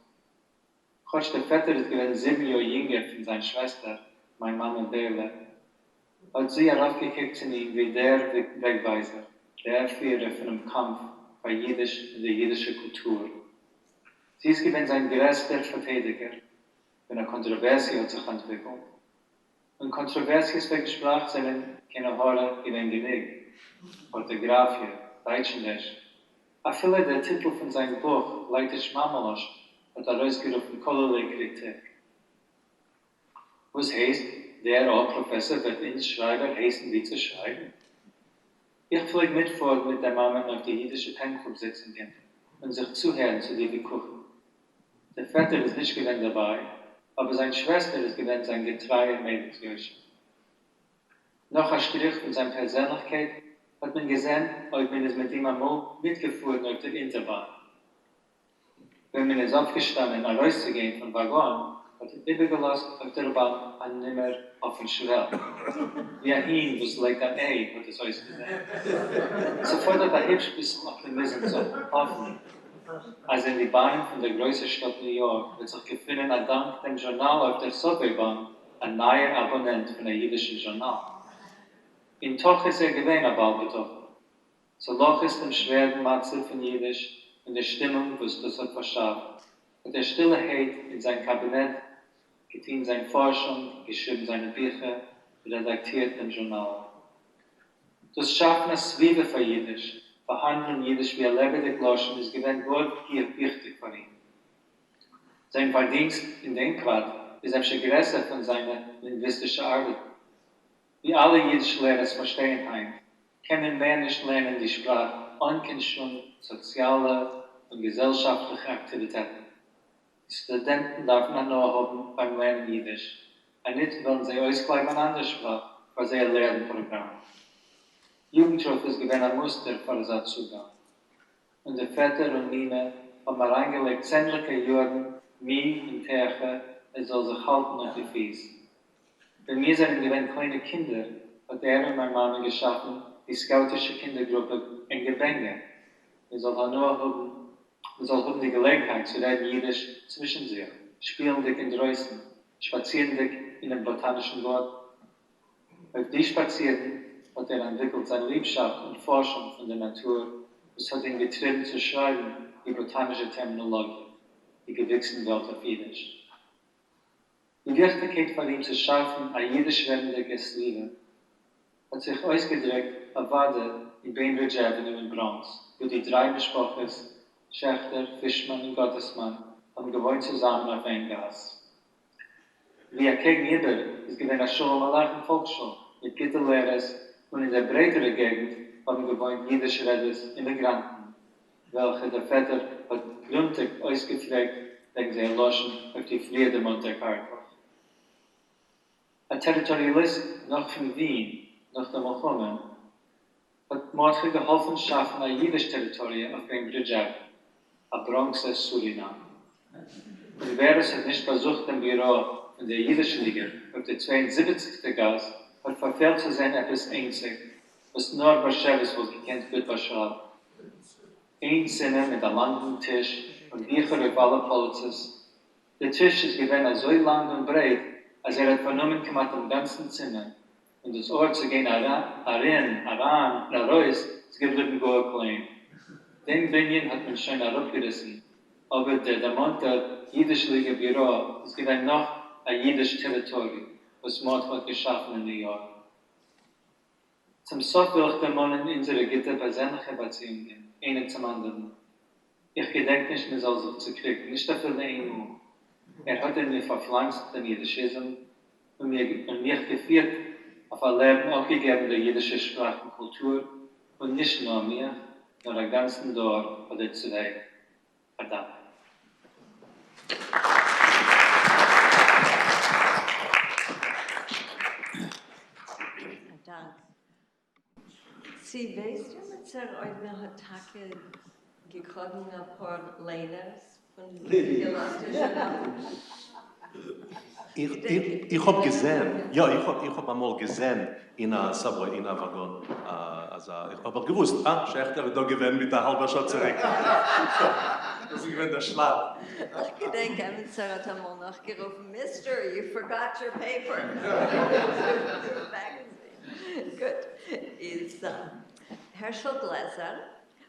כאָטש דער פֿעטער איז געווען זיבן יאָר ייִנגער פֿון זײַן שוועסטער, מײַן מאַמע ביילע, האָט זי אַרויפֿגעקוקט צו אים ווי דער וועגווײַזער, דער פֿירער פֿונעם קאַמף פֿאַר ייִדיש און דער ייִדישער קולטור. זי איז געווען זײַן גרעסטער פֿאַרטיידיקער, ווען אַ קאָנטראָווערסיע האָט זיך אַנטוויקלט. און קאָנטראָווערסיעס וועגן שפּראַך זענען, קיין עין-הרע, געווען גענוג. אָרטאָגראַפֿיע, דײַטשנדערש, אַפֿילו דער טיטל פֿון זײַן בוך לײַטיש מאַמע-לשון האָט אַרויסגערופֿן כּלערליי קריטיק. וואָס הייסט, דער אָ פּראָפֿעסאָר וועט אונדז שרײַבער הייסן ווי צו שרײַבן? איך פֿלעג מיטפֿאָרן מיט דער מאַמען אויף די ייִדישע פּען-קלוב-זיצונגען און זיך צוהערן צו די וויכּוחים. דער פֿעטער איז נישט געווען דערבײַ, אָבער זײַן שוועסטער איז געווען זײַן געטרײַער מליץ-יושר. נאָך אַ שטריך פֿון זײַן פּערזענלעכקייט האָט מען געזען, אויב מען איז מיט אים אַ מאָל מיטגעפֿאָרן אויף דער אונטערבאַן. ווען מען איז אויפגעשטאנען ארויסצוגיין פון וואגאן האט ער איבערגעלאזט אויף דער באנק א נומער אויפן שוועל. ווי א הון וואס לייגט אן איי האט עס אויסגעזען. ס'פאדערט א היפש ביסל אפטימיזם צו האפן אז אין די באנען פון דער גרויסער שטאט ניו יארק וועט זיך געפינען א דאנק דעם זשורנאל אויף דער סאבוועי באן א נייער אבאנענט פון א אידישן זשורנאל. אין תוך איז ער געווען א בעל בטחון. צו להכעיס דעם שווערן מצב פון אידיש און דער שטימונג וואס דאס האט פארשאפט, האט ער שטילערהייט אין זיין קאבינעט געטון זיין פארשונג, געשריבן זיינע ביכער, רעדאקטירט דעם זשורנאל. דאס שאפן א סביבה פאר אידיש, באהאנדלען אידיש ווי א לעבעדיג לשון איז געווען גאר וויכטיג פאר אים. זיין פארדינסט אין דעם פרט איז אפשר גרעסער פון זיינע לינגוויסטישע ארבעטן. ווי אלע אידיש לערערס פארשטייען היינט, קען מען מער נישט לערנען די שפראך אן קיין שום סאציאלע און געזעלשאפטליכע אקטיוויטעטן. די סטודענטן דארפן הנאה האבן ביים לערנען אידיש, אניט וועלן זיי אויסקלייבן אן אנדער שפראך פאר זייער לערן פראגראם. יוגנטרוף איז געווען א מוסטער פאר אזא צוגאנג. און דער פעטער און מומע האבן אריינגעלייגט צענדליגער יארן מי און טרחה עס זאל זיך האלטן אויף די פיס. ווען מיר זענען געווען קליינע קינדער האט ער און מיין מאמע געשאפן די סקאוטישע קינדער גרופע ענגע בענגע, מען זאל הנאה האבן, מען זאל האבן די געלעגנהייט צו רעדן אידיש צווישן זיך, שפילנדיג אינדרויסן, שפאצירנדיג אינעם באטאנישן גארטן. אויף די שפאצירן האט ער אנטוויקלט זיין ליבשאפט און פארשונג פון דער נאטור וואס האט אים געטריבן צו שרייבן די באטאנישע טערמינאלאגיע, די געוויקסן וועלט אויף אידיש. די וויכטיקייט פאר אים צו שאפן א אידיש-רעדנדיקע סביבה האט זיך אויסגעדריקט אוודאי אין בעינברידזש עוועניו אין בראנקס, וואו די דריי משפחות, שעכטער, פישמאן און גאטעסמאן, האבן געוואוינט צוזאמען אויף איין גאס. ווי אקעגן איבער איז געווען א שלום עליכם פאלקשול מיט גוטע לערערס און אין דער ברייטערער געגנט האבן געוואוינט אידיש רעדערס אימיגראנטן וועלכע דער פעטער האט גרונטיג אויסגעפרעגט וועגן זייער לשון אויף די פריער דערמאנטע קארטלעך. א טעריטאריאליסט נאך פון ווין נאך דער מלחמה, האט מרדכי געהאלפן שאפן א אידיש טעריטאריע אויף בעינברידזש עוועניו, א בראנקסער סורינאם. און ווער עס האט נישט באזוכט דעם ביורא פון דער אידיש ליגע אויף דער צוויי און זיבעציגסטער גאס האט פארפעלט צו זען עפעס איינציג וואס נאר באשעוויס וואלט געקענט גוט באשרייבן. איין צימער מיט א לאנגן טיש און ביכער אויף אלע פאליצעס. דער טיש איז געווען אזוי לאנג און ברייט אז ער האט פארנומען כמעט דעם גאנצן צימער, און דאס ארט צו גיין ארין, אריין און ארויס איז געבליבן גאר קליין. דעם בנין האט מען שוין אראפגעריסן, אבער דער דערמאנטער אידיש ליגע ביורא איז געווען נאך א אידיש טעריטארי וואס מרדכי האט געשאפן אין ניו יארק. צום סוף וויל איך דערמאנען אונזערע גוטע פערזענליכע באציאונגען איינער צום אנדערן. איך געדענק נישט מען זאל זיך צוקריגן, נישט אפילו איינמאל. ער האט אין מיר פארפלאנצט דעם אידישיזם און מיר און מיך געפירט אויף א לעבן אפגעגעבן דער אידישער שפראך און קולטור, און נישט נאר מיך, נאר א גאנצן דור אדער צוויי. א דאנק. א דאנק. צי ווייסט עמיצער אויב מען האט טאקע געקראגן אפאר ליינערס פון די געלאזטע זשורנאלן? איך האב געזען, יא, איך האב אמאל געזען אין א subway, אין א וואגאן, אזא, האב איך געוואוסט, אה, שעכטער איז דא געווען מיט א האלבע שעה צוריק. דאס איז געווען דער שלב. איך געדענק עמיצער האט אמאל נאכגערופן, mister, you forgot your paper. גוט, איז הערשל גלעזער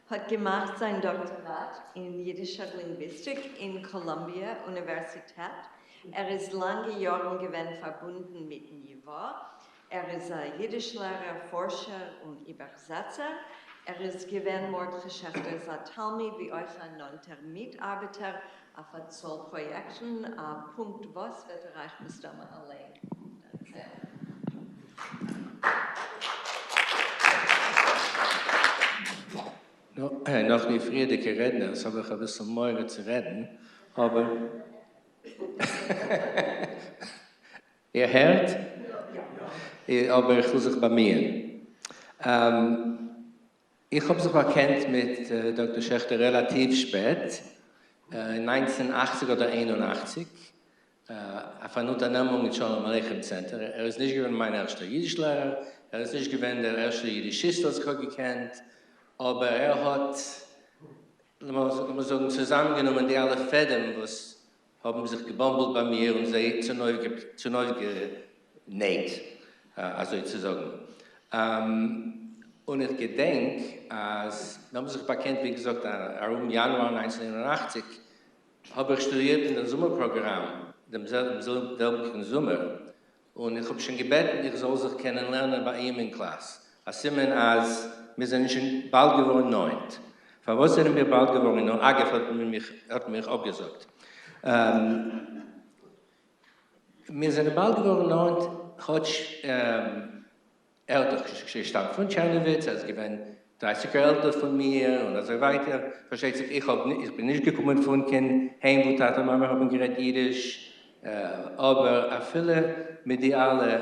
האט געמאכט זיין דאקטאראט אין אידישער לינגוויסטיק אין קאלאמביע אוניווערסיטעט. ער איז לאנגע יארן געווען פארבונדן מיטן ייווא. ער איז א אידיש לערער, פארשער און איבערזעצער. ער איז געווען מרדכי שעכטער'ס א תלמיד ווי אויך א נאנטער מיטארבעטער אויף א צאל פראיעקטן. פונקט וואס וועט ער אייך מסתמא אליין דערציילן. נאך די פריערדיגע רעדנערס האב איך אביסל מורא צו רעדן, אבער איר הערט? אבער איך וויל זיך באמיען. איך האב זיך באקענט מיט דאקטער שעכטער רעלאטיוו שפעט, אין 1980 אדער 81, אויף אן אונטערנעמונג אין שלום עליכם צענטער. ער איז נישט געווען מיין ערשטער אידיש לערער, ער איז נישט געווען דער ערשטער אידישיסט וואס איך האב געקענט, אבער ער האט, לאמיר זאגן, צוזאמגענומען די אלע פעדעם וואס האבן זיך געבאמבלט ביי מיר און זיי צונויפגענייט, אזוי צו זאגן. און איך געדענק אז מיר האבן זיך באקענט, ווי געזאגט, ארום יאנואר 1981, האב איך שטודירט אין דעם זומער פראגראם, דעם זעלביגן זומער, און איך האב שוין געבעטן איך זאל זיך קענען לערנען ביי אים אין קלאס, א סימן אז מיר זענען שוין באלד געווארן נאענט. פארוואס זענען מיר באלד געווארן נאענט? אגב, האט מען מיך, האט מען מיך אפגעזאגט. מיר זענען באלד געווארן נאענט, כאטש ער האט דאך געשטאמט פון טשערנאוויץ, ער איז געווען 30 יאר עלטער פון מיר, און אזוי ווייטער. פארשטייט זיך, איך האב, איך בין נישט געקומען פון קיין היים וואו טאטע מאמע האבן גערעדט אידיש, אבער אפילו מיט די אלע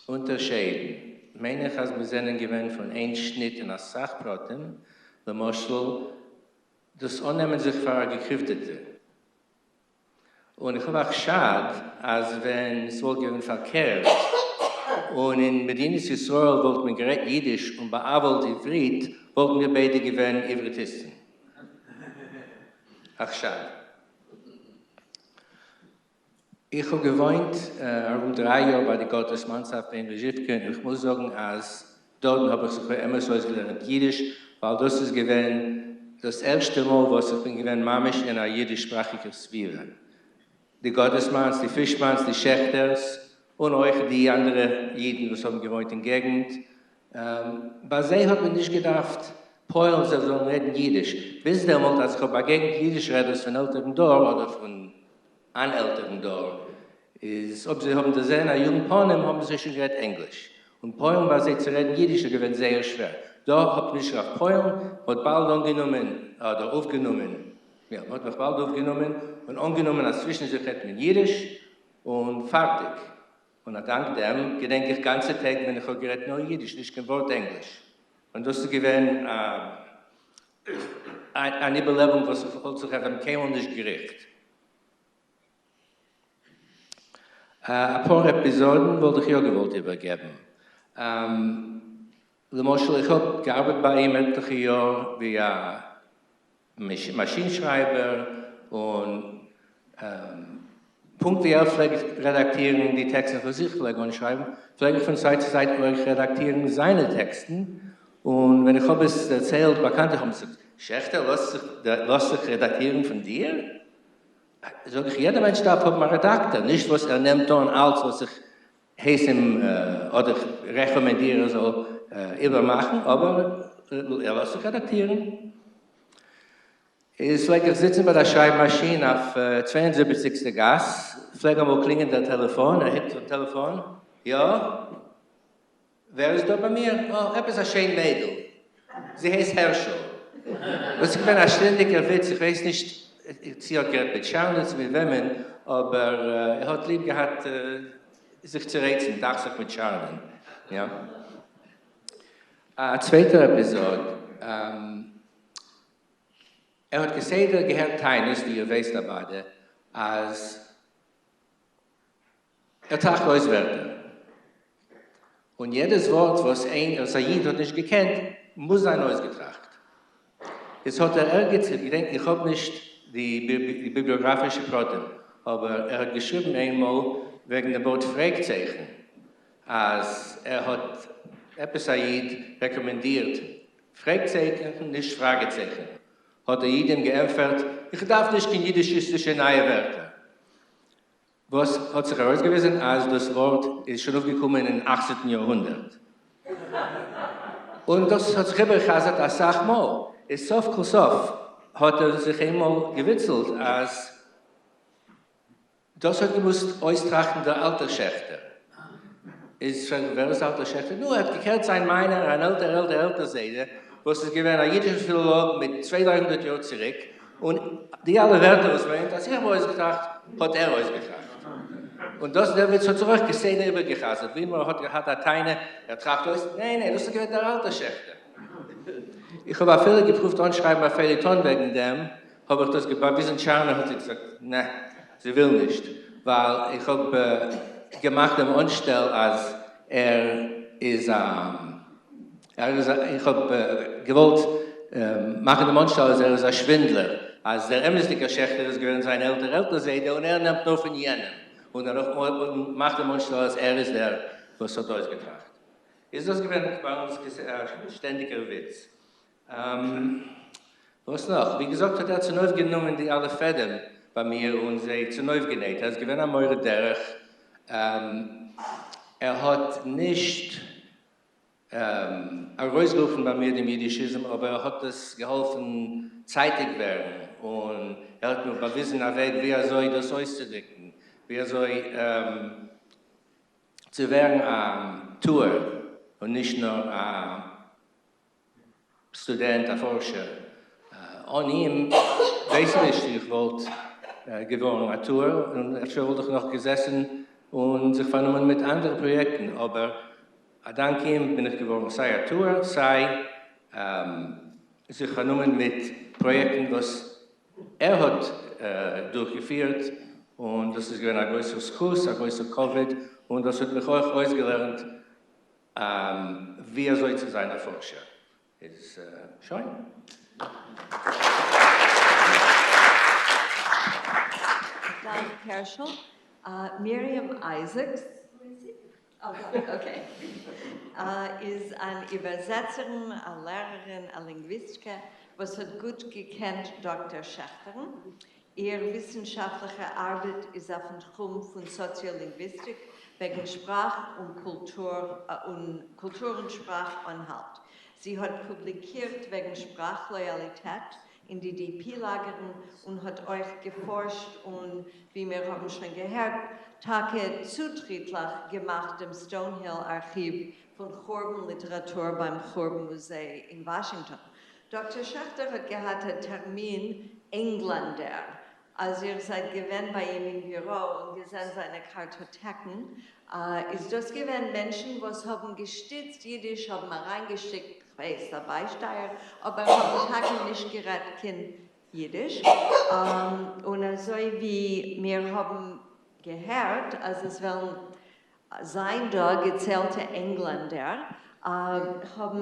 אונטערשיידן, מיין איך אז מיר זענען געווען פון איין שניט אין אסאך פרטים, למשל דאס אננעמען זיך פאר א געקריוודעטע. און איך האב א חשד אז ווען ס'וואלט געווען פארקערט, און אין מדינת ישראל וואלט מען גערעדט אידיש און בא'עוול'ט עברית, וואלטן מיר ביידע געווען עבריתיסטן. א חשד. איך האב געוואוינט ארום 3 יאר ביי די גאטעסמאנס אויף בעין רזשיווקע, און איך מוז זאגן אז דארטן האב איך זיך באמת אויסגעלערנט אידיש, ווייל דאס איז געווען דאס ערשטע מאל וואס איך בין געווען ממש אין א אידיש-שפראכיגער סביבה. די גאטעסמאנס, די פישמאנס, די שעכטערס, און אויך די אנדערע אידן וואס האבן געוואוינט אין געגנט, ביי זיי האט מען נישט געדארפט פועל'ן זיי זאלן רעדן אידיש. ביז דעמאלט אז איך האב באגעגנט אידיש רעדערס פון עלטערן דור אדער פון אן עלטערן דור, איז אויב זיי האבן דערזען א יונג פנים האבן זיי שוין גערעדט ענגליש, און פועל'ן ביי זיי צו רעדן אידיש איז געווען זייער שווער. דא האט מען נישט געדארפט פועל'ן, מען האט באלד אנגענומען אדער אויפגענומען, יא, מען האט מיך באלד אויפגענומען און אנגענומען אז צווישן זיך רעדט מען אידיש און פארטיג. און א דאנק דעם געדענק איך גאנצע טעג ווען איך האב גערעדט נאר אידיש, נישט קיין ווארט ענגליש. און דאס איז געווען אן איבערלעבונג וואס איך וואלט זיך אויף דעם קיינמאל נישט געריכט. אפאר עפיזאדן וואלט איך יא געוואלט איבערגעבן. למשל, איך האב געארבעט ביי אים עטליכע יאר ווי א מאשין שרייבער, און פונקט ווי ער פלעגט רעדאקטירן די טעקסטן וואס איך פלעג אנשרייבן, פלעג איך פון צייט צו צייט אויך רעדאקטירן זיינע טעקסטן, און ווען איך האב עס דערציילט באקאנטע האבן געזאגט, שעכטער לאזט זיך רעדאקטירן פון דיר? זאג איך, יעדער מענטש דארף האבן א רעדאקטאר, נישט וואס ער נעמט אן אלץ וואס איך הייס אים אדער רעקאמענדיר ער זאל איבערמאכן, אבער ער לאזט זיך רעדאקטירן. איז פלעג איך זיצן ביי דער שרייב מאשין אויף 72סטע גאס, פלעג אמאל קלינגען דער טעלעפאן, ער הייבט אן טעלעפאן, יא? ווער איז דא ביי מיר? אה, עפעס א שיין מיידל, זי הייסט הערשל. דאס איז געווען א שטענדיגער וויץ, איך ווייס נישט צי ער האט גערעדט מיט שארנע צו מיט וועמען, אבער ער האט ליב געהאט זיך צו רייצן, דאכט זיך מיט שארנען, יא. א צווייטער עפיזאד, ער האט כסדר געהערט טענות, ווי איר ווייסט אוודאי, אז ער טראכט אויס ווערטער, און יעדעס ווארט וואס איין וואס א איד האט נישט געקענט מוז זיין אויסגעטראכט. איז האט ער ערגעץ, איך געדענק איך האב נישט די ביבליאגראפישע פרטים, אבער ער האט געשריבן איינמאל וועגן דעם ווארט פרעגצייכן, אז ער האט עפעס א איד רעקאמענדירט פרעגצייכן נישט פראגעצייכן, האט דער איד אים געענטפערט, איך דארף נישט קיין אידישיסטישע נייע ווערטער. וואס האט זיך ארויסגעוויזן אז דאס ווארט איז שוין אויפגעקומען אין אכצנטן יארהונדערט, און דאס האט זיך איבערגעחזרט אסאך מאל, איז סוף כל סוף האט ער זיך איינמאל געוויצלט אז דאס האט געמוזט אויסטראכטן דער אלטער שעכטער. איז שוין ווער איז אלטער שעכטער? נו, ער האט געקענט זיין מיינער אן עלטער עלטער עלטער זיידע וואס איז געווען א אידישער פילאלאג מיט צוויי דריי הונדערט יאר צוריק, און די אלע ווערטער וואס מען מיינט אז איך האב אויסגעטראכט האט ער אויסגעטראכט. און דאס דער וויץ האט זיך אויך כסדר איבערגעחזרט, ווי מען האט געהאט א טענה, ער טראכט אויס, ניין ניין דאס איז געווען דער אלטער שעכטער. איך האב אפילו געפרואווט אנשרייבן א פעליעטאן וועגן דעם, האב איך דאס באוויזן טשארנע האט זי געזאגט נע זי וויל נישט ווייל איך האב געמאכט דעם אנשטעל אז ער איז א ער איז א איך האב געוואלט מאכן דעם אנשטעל אז ער איז א שווינדלער אז דער אמת'דיגער שעכטער איז געווען זיין עלטער עלטער זיידע און ער נעמט נאר פון יענעם און און מאכט דעם אנשטעל אז ער איז דער וואס האט אויסגעטראכט איז דאס געווען ביי אונז א שטענדיגער וויץ. וואס נאך? ווי געזאגט האט ער צונויפגענומען די אלע פעדעם ביי מיר און זיי צונויפגענייט. ער איז געווען א מורה דרך. ער האט נישט ארויסגערופן ביי מיר דעם אידישיזם, אבער ער האט עס געהאלפן צייטיג ווערן, און ער האט מיר באוויזן א וועג ווי אזוי דאס אויסצודריקן, ווי אזוי צו ווערן א טוער און נישט נאר א סטודענט, א פארשער. אן אים ווייס איך נישט צו איך וואלט געווארן א טוער, און אפשר וואלט איך נאך געזעסן און זיך פארנומען מיט אנדערע פראיעקטן, אבער א דאנק אים בין איך געווארן סיי א טוער, סיי זיך פארנומען מיט פראיעקטן וואס ער האט דורכגעפירט, און דאס איז געווען א גרויסער זכות, א גרויסער כבוד, און דאס האט מיך אויך אויסגעלערנט ווי אזוי צו זיין א פארשער איז שוין. דאנק הערשל. מרים אייזיקס איז אן איבערזעצערין, א לערערין, א לינגוויסטקע וואס האט גוט געקענט דאקטער שעכטערן. איר וויסנשאפטליכע ארבעט איז אויפן תחום פון סאציאלינגוויסטיק וועגן שפראך און קולטור און קולטור און שפראך אנהאלט. זי האט פובליקירט וועגן שפראך-לאיאליטעט אין די DP לאגערן און האט אויך געפארשט און, ווי מיר האבן שוין געהערט, טאקע צוטריטליך געמאכט דעם סטאונהיל ארכיוו פון חורבן ליטעראטור ביים חורבן מוזיי אין וואשינגטאן. דאקטער שעכטער האט געהאט א טערמין ענגלענדער. אז איר זייט געווען ביי אים אין ביורא און געזען זיינע קארטאטעקן, איז דאס געווען מענטשן וואס האבן געשטיצט אידיש, האבן אריינגעשיקט, כ'ווייס, א ביישטייער, אבער האבן טאקע נישט גערעדט קיין אידיש. און אזוי ווי מיר האבן געהערט אז עס וועלן זיין דא געציילטע ענגלענדער האבן,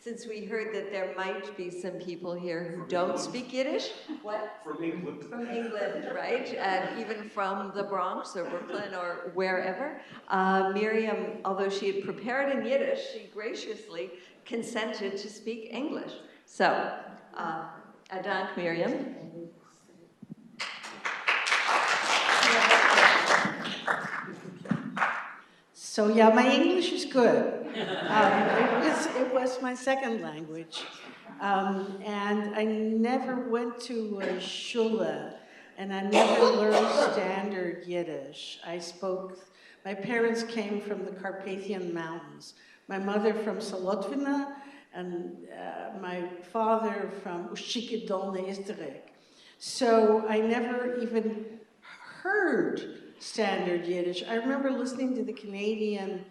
since we heard that there might be some people here who don't speak Yiddish, what? From England. From England, right, and even from the Bronx or Brooklyn or wherever. Miriam, although she had prepared in Yiddish, she graciously consented to speak English. So, א דאנק, Miriam. So yeah, my English is good. It was, it was my second language. And I never went to a shule, and I never learned standard Yiddish. I spoke, my parents came from the Carpathian Mountains. My mother from Solotvina, and my father from Ushchiki Dolne Isterek. So I never even heard standard Yiddish. I remember listening to the Canadian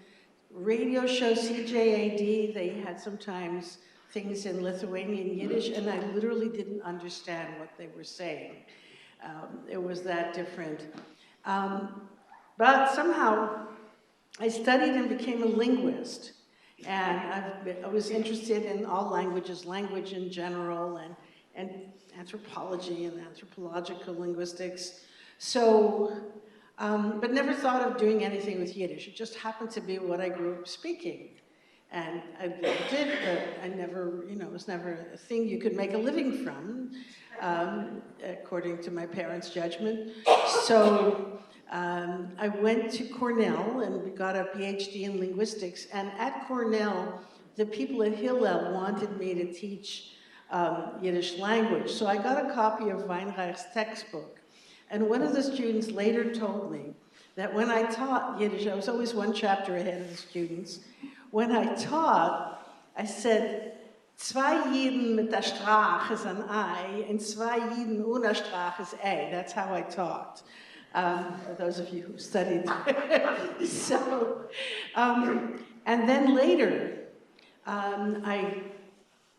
radio show CJAD, they had sometimes things in Lithuanian Yiddish, and I literally didn't understand what they were saying. It was that different. But somehow, I studied and became a linguist. And I was interested in all languages, language in general, and anthropology and anthropological linguistics. But never thought of doing anything with Yiddish. It just happened to be what I grew up speaking. And I loved it, but I never, you know, it was never a thing you could make a living from, according to my parents' judgment. So I went to Cornell and got a PhD in linguistics. And at Cornell, the people at Hillel wanted me to teach Yiddish language. So I got a copy of Weinreich's textbook. And one of the students later told me that when I taught Yiddish, I was always one chapter ahead of the students. When I taught, I said, Zwei Yidden mit der Strach is an I, and zwei Yidden ohne Strach is A. That's how I taught, for those of you who studied. And then later, I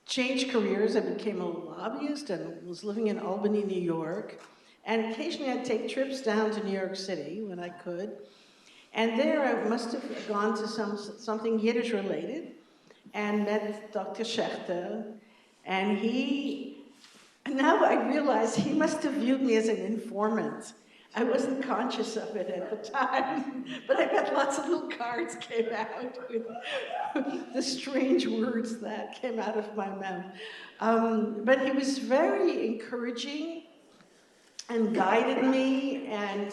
changed careers. I became a lobbyist and was living in Albany, New York. And occasionally I'd take trips down to New York City when I could. And there I must have gone to something Yiddish related and met Dr. Schaechter. And now I realize he must have viewed me as an informant. I wasn't conscious of it at the time, but I bet lots of little cards came out with the strange words that came out of my mouth. But he was very encouraging and guided me and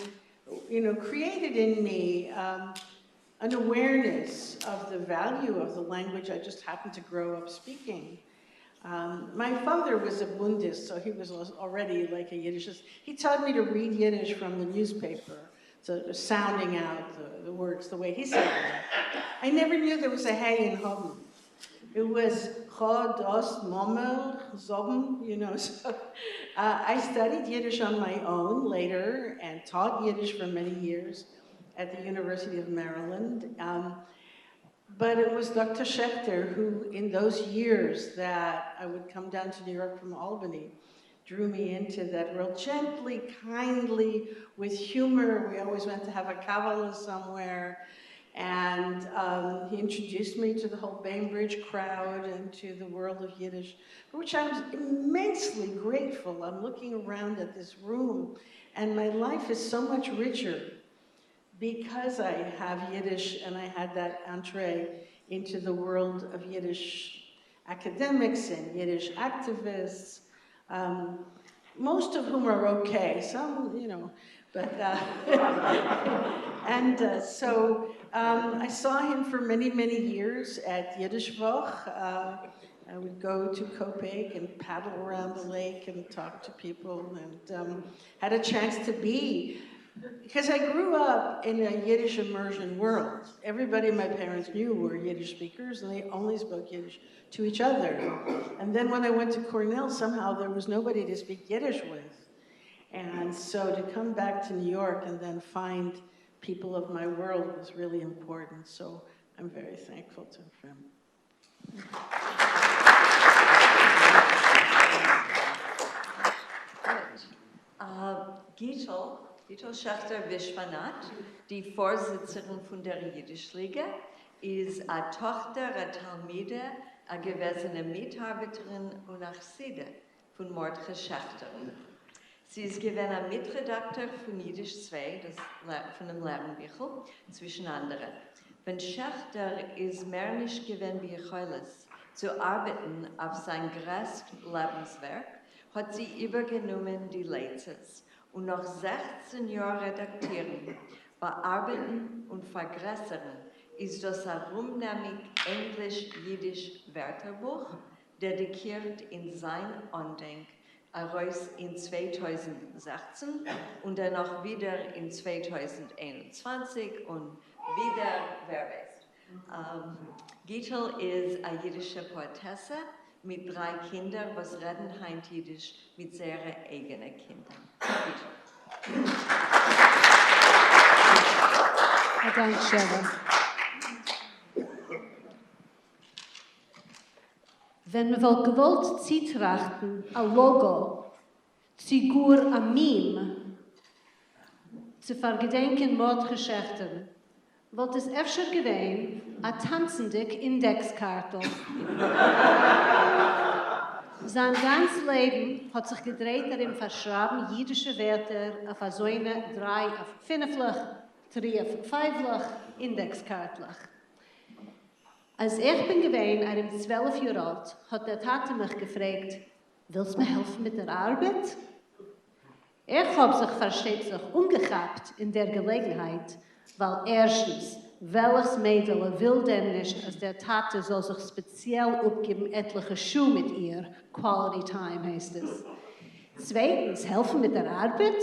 created in me an awareness of the value of the language I just happened to grow up speaking. My father was a Bundist, so he was already a Yiddishist. He taught me to read Yiddish from the newspaper, so sounding out the words the way he said them. I never knew there was a hey in Hoben. It was Chod, Os, Momer, Zoben, you know. So I studied Yiddish on my own later and taught Yiddish for many years at the University of Maryland. But it was Dr. Schaechter who, in those years that I would come down to New York from Albany, drew me into that world gently, kindly, with humor. We always went to have a Kabbalah somewhere. And he introduced me to the whole Bainbridge crowd and to the world of Yiddish, for which I'm immensely grateful. I'm looking around at this room, and my life is so much richer because I have Yiddish and I had that entree into the world of Yiddish academics and Yiddish activists, most of whom are okay, some, you know, but, and so I saw him for many, many years at Yiddish Woch. I would go to Copake and paddle around the lake and talk to people, and had a chance to be, because I grew up in a Yiddish immersion world. Everybody my parents knew were Yiddish speakers, and they only spoke Yiddish to each other. And then when I went to Cornell, somehow there was nobody to speak Yiddish with. And so to come back to New York and then find people of my world was really important. So I'm very thankful to him. Good. Gittel Schaechter-Vishwanath, die Vorsitzende von der Jiddisch-Liga, ist eine Tochter, eine Talmide, eine gewesene Mitarbeiterin und Achside von Mordechai Schaechter. Sie ist gewesen ein Mitredakteur von Jiddisch 2, das von dem Lernbüchel, zwischen anderen. Wenn Schaechter ist mehr nicht gewesen wie Jecheules, zu arbeiten auf sein größtes Lebenswerk, hat sie übergenommen die Leitzes und noch 16 Jahre redaktieren, bearbeiten und vergrößern ist das herumnehmig Englisch-Jiddisch Wörterbuch, dedikiert in sein Andenk, heraus in 2016 und dann auch wieder in 2021 und wieder, wer weiß. Gittel ist eine jiddische Poetesse mit 3 Kindern, was reden heint Jiddisch mit ihren eigenen Kindern. Gittel. Danke, Sheva. ווען מען וואלט געוואלט צוטראכטן א לאגא, צי גאר א meme, צו פארגעדענקען מרדכי שעכטערן, וואלט עס אפשר געווען א טאנצנדיג אינדעקס קארטל. זיין גאנץ לעבן האט זיך געדרייט ארום פארשרייבן אידישע ווערטער אויף אזוינע דריי אויף פינפלעך, טרי אויף פייוולעך, אינדעקס קארטלעך. אז איך בין געווען ארום 12 יאר אלט, האט דער טאטע מיך געפרעגט, ווילסט מיר העלפן מיט דער ארבעט? איך האב זיך, פארשטייט זיך, אנגעכאפט אין דער געלעגנהייט, ווייל ערשטנס, וועלכס מיידעלע וויל דען נישט, אז דער טאטע זאל זיך ספעציעל אפגעבן עטליכע שעה מיט איר, quality time הייסט עס. צווייטנס, העלפן מיט דער ארבעט?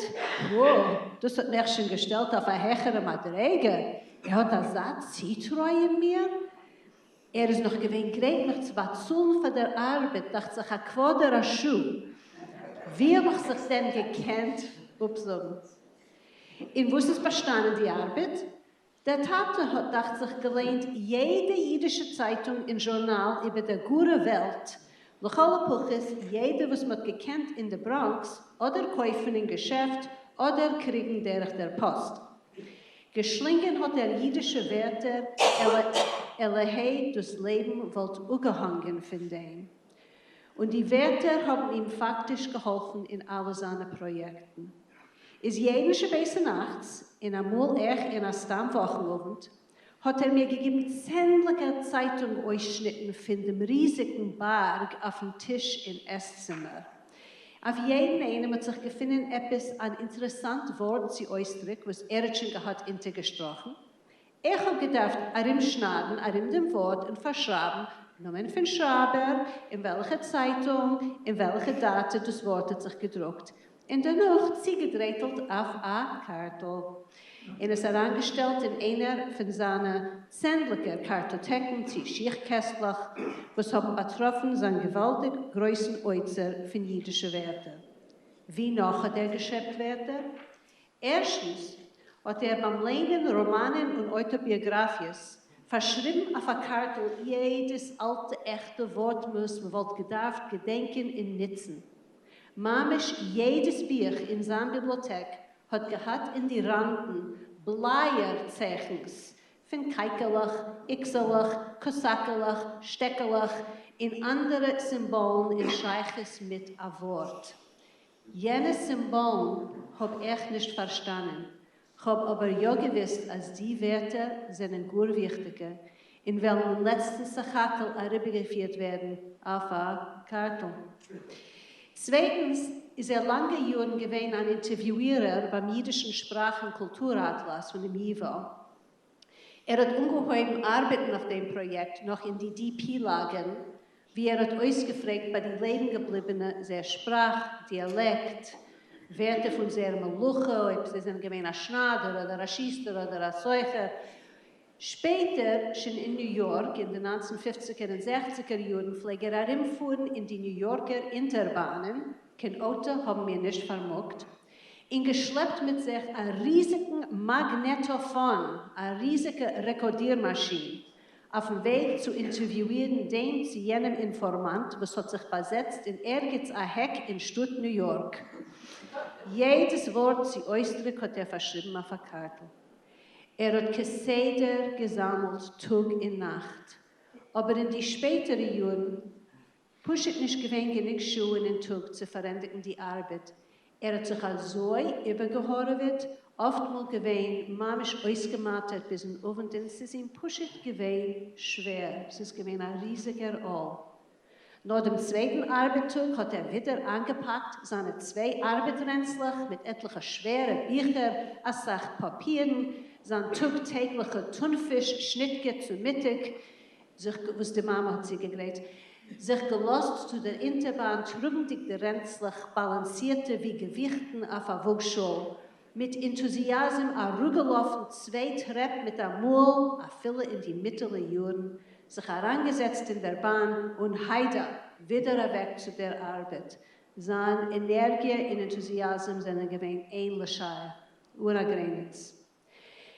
וואו, דאס האט מיך שוין געשטעלט אויף א העכערע מדריגה. ער האט אזא צוטרוי אין מיר. ער איז נאך געווען גרייט מיך צו באצאלן פאר דער ארבעט, דאכט זיך א קוואדער א שעה. ווי האב איך זיך דען געקענט אפזאגן? אין וואס איז באשטאנען די ארבעט? דער טאטע האט, דאכט זיך, געליינט יעדע אידישע צייטונג און זשורנאל איבער דער גארער וועלט, לכל הפחות יעדע וואס מ'האט געקענט אין די בראנקס אדער קויפן אין געשעפט אדער קריגן דורך דער פאסט. געשלינגען האט ער אידישע ווערטער עלעהיי דאס לעבן וואלט אפגעהאנגען פון דעם. און די ווערטער האבן אים פאקטיש געהאלפן אין אלע זיינע פראיעקטן. איז יעדן שבת-צו-נאכטס, און אמאל אויך אין א סתם וואכן-אוונט, האט ער מיר געגעבן צענדליגער צייטונג אויסשניטן פון דעם ריזיגן בארג אויפן טיש אין עסצימער. אויף יעדן איינעם האט זיך געפונען עפעס אן אינטערעסאנט ווארט צי אויסדרוק וואס ער האט שוין געהאט אונטערגעשטראכן. איך האב געדארפט ארומשניידן ארום דעם ווארט און פארשרייבן נאמען פון שרייבער, אין וועלכע צייטונג, אין וועלכע דאטע דאס ווארט האט זיך געדרוקט, און דערנאך צוגעדרייטלט אויף א קארטל און עס אריינגעשטעלט אין איינער פון זיינע צענדליגער קארטאטעקן צי שיך-קעסטלעך וואס האבן באטראפן זיין געוואלדיג גרויסן אוצר פון אידישע ווערטער. ווי נאך האט ער געשעפט ווערטער? ערשטנס, האט ער ביים ליינען ראמאנען און אויטאביאגראפיעס פארשריבן אויף א קארטל יעדעס אלטע עכטע ווארט וואס מ'וואלט געדארפט געדענקען און נוצן. ממש יעדעס בוך אין זיין ביבליאטעק האט געהאט אין די ראנדן בלייער צייכנס פון קייקעלעך, איקסעלעך, קאסאקעלעך, שטעקעלעך און אנדערע סימבאלן אין שייכות מיט א ווארט. יענע סימבאלן האב איך נישט פארשטאנען, כ'האב אבער יא געוויסט אז די ווערטער זענען גאר וויכטיגע און וועלן אין לעצטן סך-הכל אריבערגעפירט ווערן אויף א קארטל. צווייטנס, איז ער לאנגע יארן געווען אן אינטערוויואירער ביים אידישן שפראך און קולטור אטלאס פונעם ייווא. ער האט אנגעהויבן ארבעטן אויף דעם פראיעקט נאך אין די די-פי לאגערן, וואו ער האט אויסגעפרעגט ביי די לעבן-געבליבענע זייער שפראך, דיאלעקט, ווערטער פון זייער מלאכה, אויב זיי זענען געווען א שניידער אדער א שוסטער אדער א סוחר. שפעטער, שוין אין ניו יארק אין די 1950ער און 60ער יארן, פלעג ער ארומפארן אין די ניו יארקער אונטערבאנען, קיין אויטא האבן מיר נישט פארמאגט, און געשלעפט מיט זיך א ריזיגן מאגנעטאפאן, א ריזיגע רעקארדיר-מאשין, אויפן וועג צו אינטערוויואירן דעם צי יענעם אינפארמאנט וואס האט זיך באזעצט אין ערגעץ א העק אין שטאט ניו יארק. יעדעס ווארט צי אויסדרוק האט ער פארשריבן אויף א קארטל. ער האט כסדר געזאמלט טאג און נאכט, אבער אין די שפעטערע יארן פשוט נישט געווען גענוג שעה'ן אין טאג צו פארענדיגן די ארבעט. ער האט זיך אזוי איבערגעהארעוועט, אפטמאל געווען ממש אויסגעמאטערט ביזן אוונט און ס'איז אים פשוט געווען שווער, ס'איז געווען א ריזיגער עול. נאך דעם צווייטן ארבעט-טאג האט ער ווידער איינגעפאקט זיינע צוויי ארבעט-רענצלעך מיט עטליכע שווערע ביכער, אסאך פאפירן, זיין טאג-טעגליכע טונפיש שניטקע צו מיטאג, זיך וואס די מאמע האט צוגעגרייט, זיך געלאזט צו דער אונטערבאן, טראגנדיג די רענצלעך באלאנסירטע ווי געוויכטן אויף א וואגשאל, מיט ענטוזיאזם אראפגעלאפן צוויי טרעפ מיט א מאל, אפילו אין די מיטעלע יארן, זיך אריינגעזעצט אין דער באן און היידא, ווידער אוועק צו דער ארבעט. זיין ענערגיע און ענטוזיאזם זענען געווען אין לשער, אן א גרעניץ.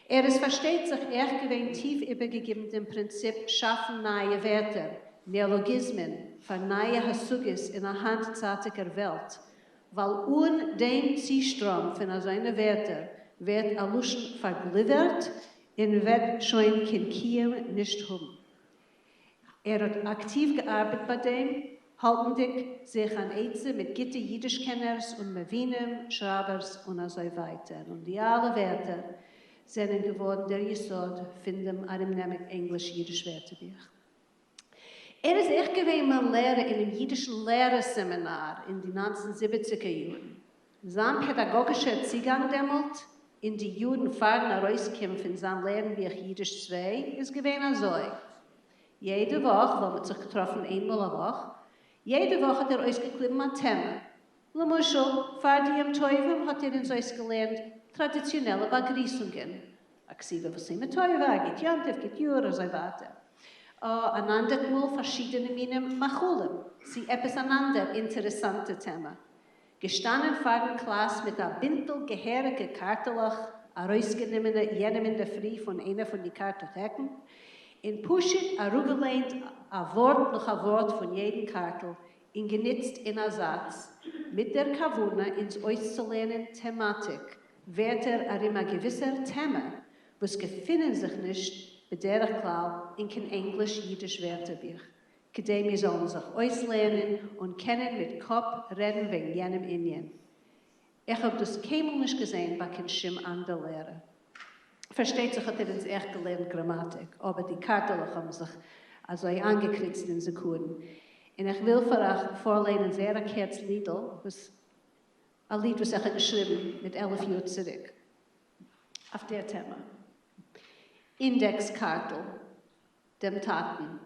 ער איז פארשטייט זיך אויך געווען טיף איבערגעגעבן דעם פרינציפ שאפן נייע ווערטער, נעאלאגיזמען. פאר נייע השגות אין א היינטצייטיגער וועלט, ווייל אן דעם צושטראם פון אזוינע ווערטער ווערט א לשון פארגליווערט און וועט שוין קיין קיום נישט האבן. ער האט אקטיוו געארבעט ביי דעם, האלטנדיג זיך אן עצה מיט גוטע אידיש-קענערס און מבינים, שרייבערס און אזוי ווייטער, און די אלע ווערטער זענען געווארן דער יסוד פון דעם ארומנעמיג ענגליש-אידיש ווערטערבוך. ער איז אויך געווען מיין לערער אינעם אידישן לערער-סעמינאר אין די ניינצן זיבעציגער יארן. זיין פעדאגאגישער צוגאנג דעמאלט, אין די יארן פארן ארויסקום פון זיין לערנבוך אידיש צוויי, איז געווען אזוי, יעדע וואך, ווייל מ'האט זיך געטראפן איינמאל א וואך, יעדע וואך האט ער אויסגעקליבן א טעמע. למשל, פאר די יום טובים האט ער אונז אויסגעלערנט טראדיציאנעלע באגריסונגען, א כתיבה וחתימה טובה, א גוט יום טוב, גוט יאר, אזוי ווייטער. אן אנדערט מאל פארשידענע מינים מאכלים, צי עפעס אן אנדער אינטערעסאנטע טעמע. געשטאנען פארן קלאס מיט א בינטל געהעריגע קארטעלעך, ארויסגענומענע יענעם אינדערפרי פון איינע פון די קארטאטעקן, און פשוט אראפגעליינט א ווארט נאך א ווארט פון יעדן קארטל און גענוצט אין א זאץ, מיט דער כוונה אונז אויסצולערנען טעמאטיק, ווערטער ארום א געוויסער טעמע, וואס געפינען זיך נישט בדרך כלל אין קיין ענגליש-אידיש ווערטערבוך, כדי מיר זאלן זיך אויסלערנען און קענען מיט קאפ רעדן וועגן יענעם ענין. איך האב דאס קיינמאל נישט געזען ביי קיין שום אנדער לערער. פארשטייט זיך האט ער אונז עכט געלערנט גראמאטיק, אבער די קארטעלעך האבן זיך אזוי איינגעקריצט אין זכרון. און איך וויל פאר אייך פארליינען זייער א קורץ לידל, וואס א ליד וואס איך האב געשריבן מיט 11 יאר צוריק אויף דער טעמע. אינדעקס קארטל דעם טאטן.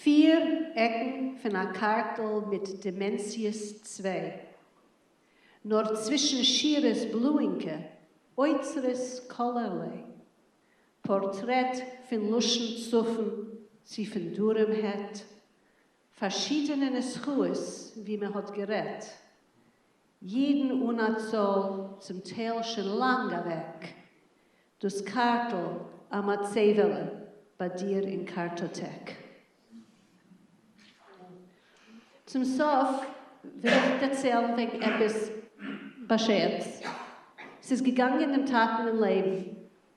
פיר עקן פון א קארטל מיט דימענסיעס צוויי. נאר צווישן שורות בלויאינקע, אוצרות כלערליי. פארטרעט פון לשון צפון צי פון דרום העט. פארשידענע נוסחאות ווי מען האט גערעדט. אידן אן א צאל, צום טייל שוין לאנג אוועק. דאס קארטל א מצבה'לע ביי דיר אין קארטאטעק. צום סוף וויל איך דערציילן וועגן עפעס באשערטס. ס'איז געגאנגען דעם טאטן אין לעבן,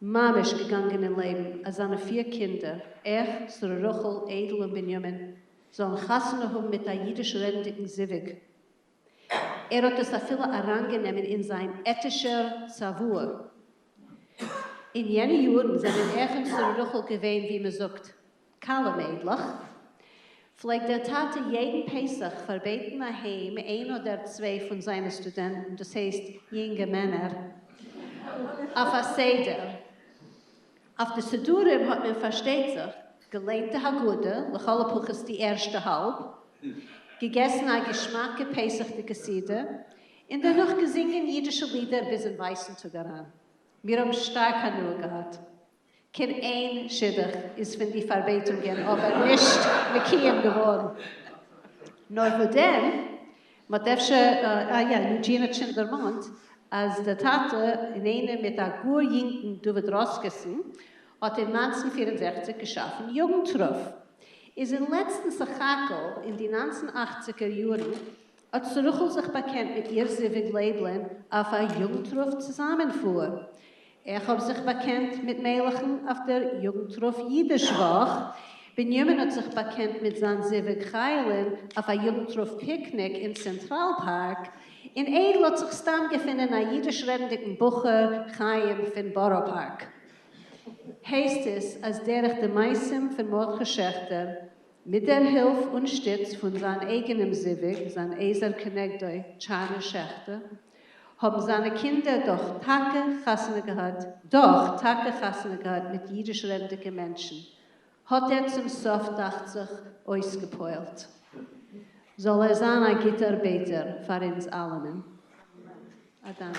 ממש געגאנגען אין לעבן, אז זיינע פיר קינדער, איך, שרה רחל, איידל און בנימין, זאלן חתונה האבן מיט א אידיש רעדנדיגן זיווג. ער האט עס אפילו אריינגענומען אין זיין עטישער צוואה. אין יענע יארן זענען איך און שרה רחל געווען, ווי מען זאגט, כלה מיידלעך. פלעגט דער טאטע יעדן פסח פארבעטן אהיים איין אדער צוויי פון זיינע סטודענטן, דאס הייסט יונגע מענער, אויף א סדר. אויף די סידורים האט מען פארשטייט זיך געליינט די הגדה, לכל הפחות די ערשטע האלב, געגעסן א געשמאקע פסח'דיגע סעודה, און דערנאך געזינגען אידישע לידער ביז אין ווייסן טאג אריין. מיר האבן שטארק הנאה געהאט. קיין איין שידוך איז פון די פארבעטונגען אבער נישט מקוים געווארן. נאר וואו דען, מ'האט אפשר, אה יא, יוג'ין האט שוין דערמאנט אז דער טאטע אינאיינעם מיט א גאר יונגן דוד ראסקעסן האט אין 1964 געשאפן יוגנטרוף. איז אין לעצטן סך הכל אין די 1980ער יארן האט שרה רחל זיך באקענט מיט איר זיווג לייבלען אויף א יוגנטרוף צוזאמענפאר. איך האב זיך באקענט מיט מלך'ן אויף דער יוגנטרוף אידיש וואך. בנימין האט זיך באקענט מיט זיין זיווג חיילין אויף א יוגנטרוף פיקניק אין צענטראל פארק, און איידל האט זיך סתם געפונען א אידיש רעדנדיגן בחור חיים פון בארא פארק. הייסט עס אז דורך די מעשים פון מרדכי שעכטער, מיט דער הילף און שטיץ פון זיין אייגענעם זיווג, זיין עזר כנגדו טשארנע שעכטער, האבן זיינע קינדער דאך טאקע חתונה געהאט, דאך טאקע חתונה געהאט מיט אידיש רעדנדיגע מענטשן, האט ער צום סוף דאכט זיך אויסגעפועלט. זאל ער זיין א גוטער בעטער פאר אונז אלעמען. א דאנק.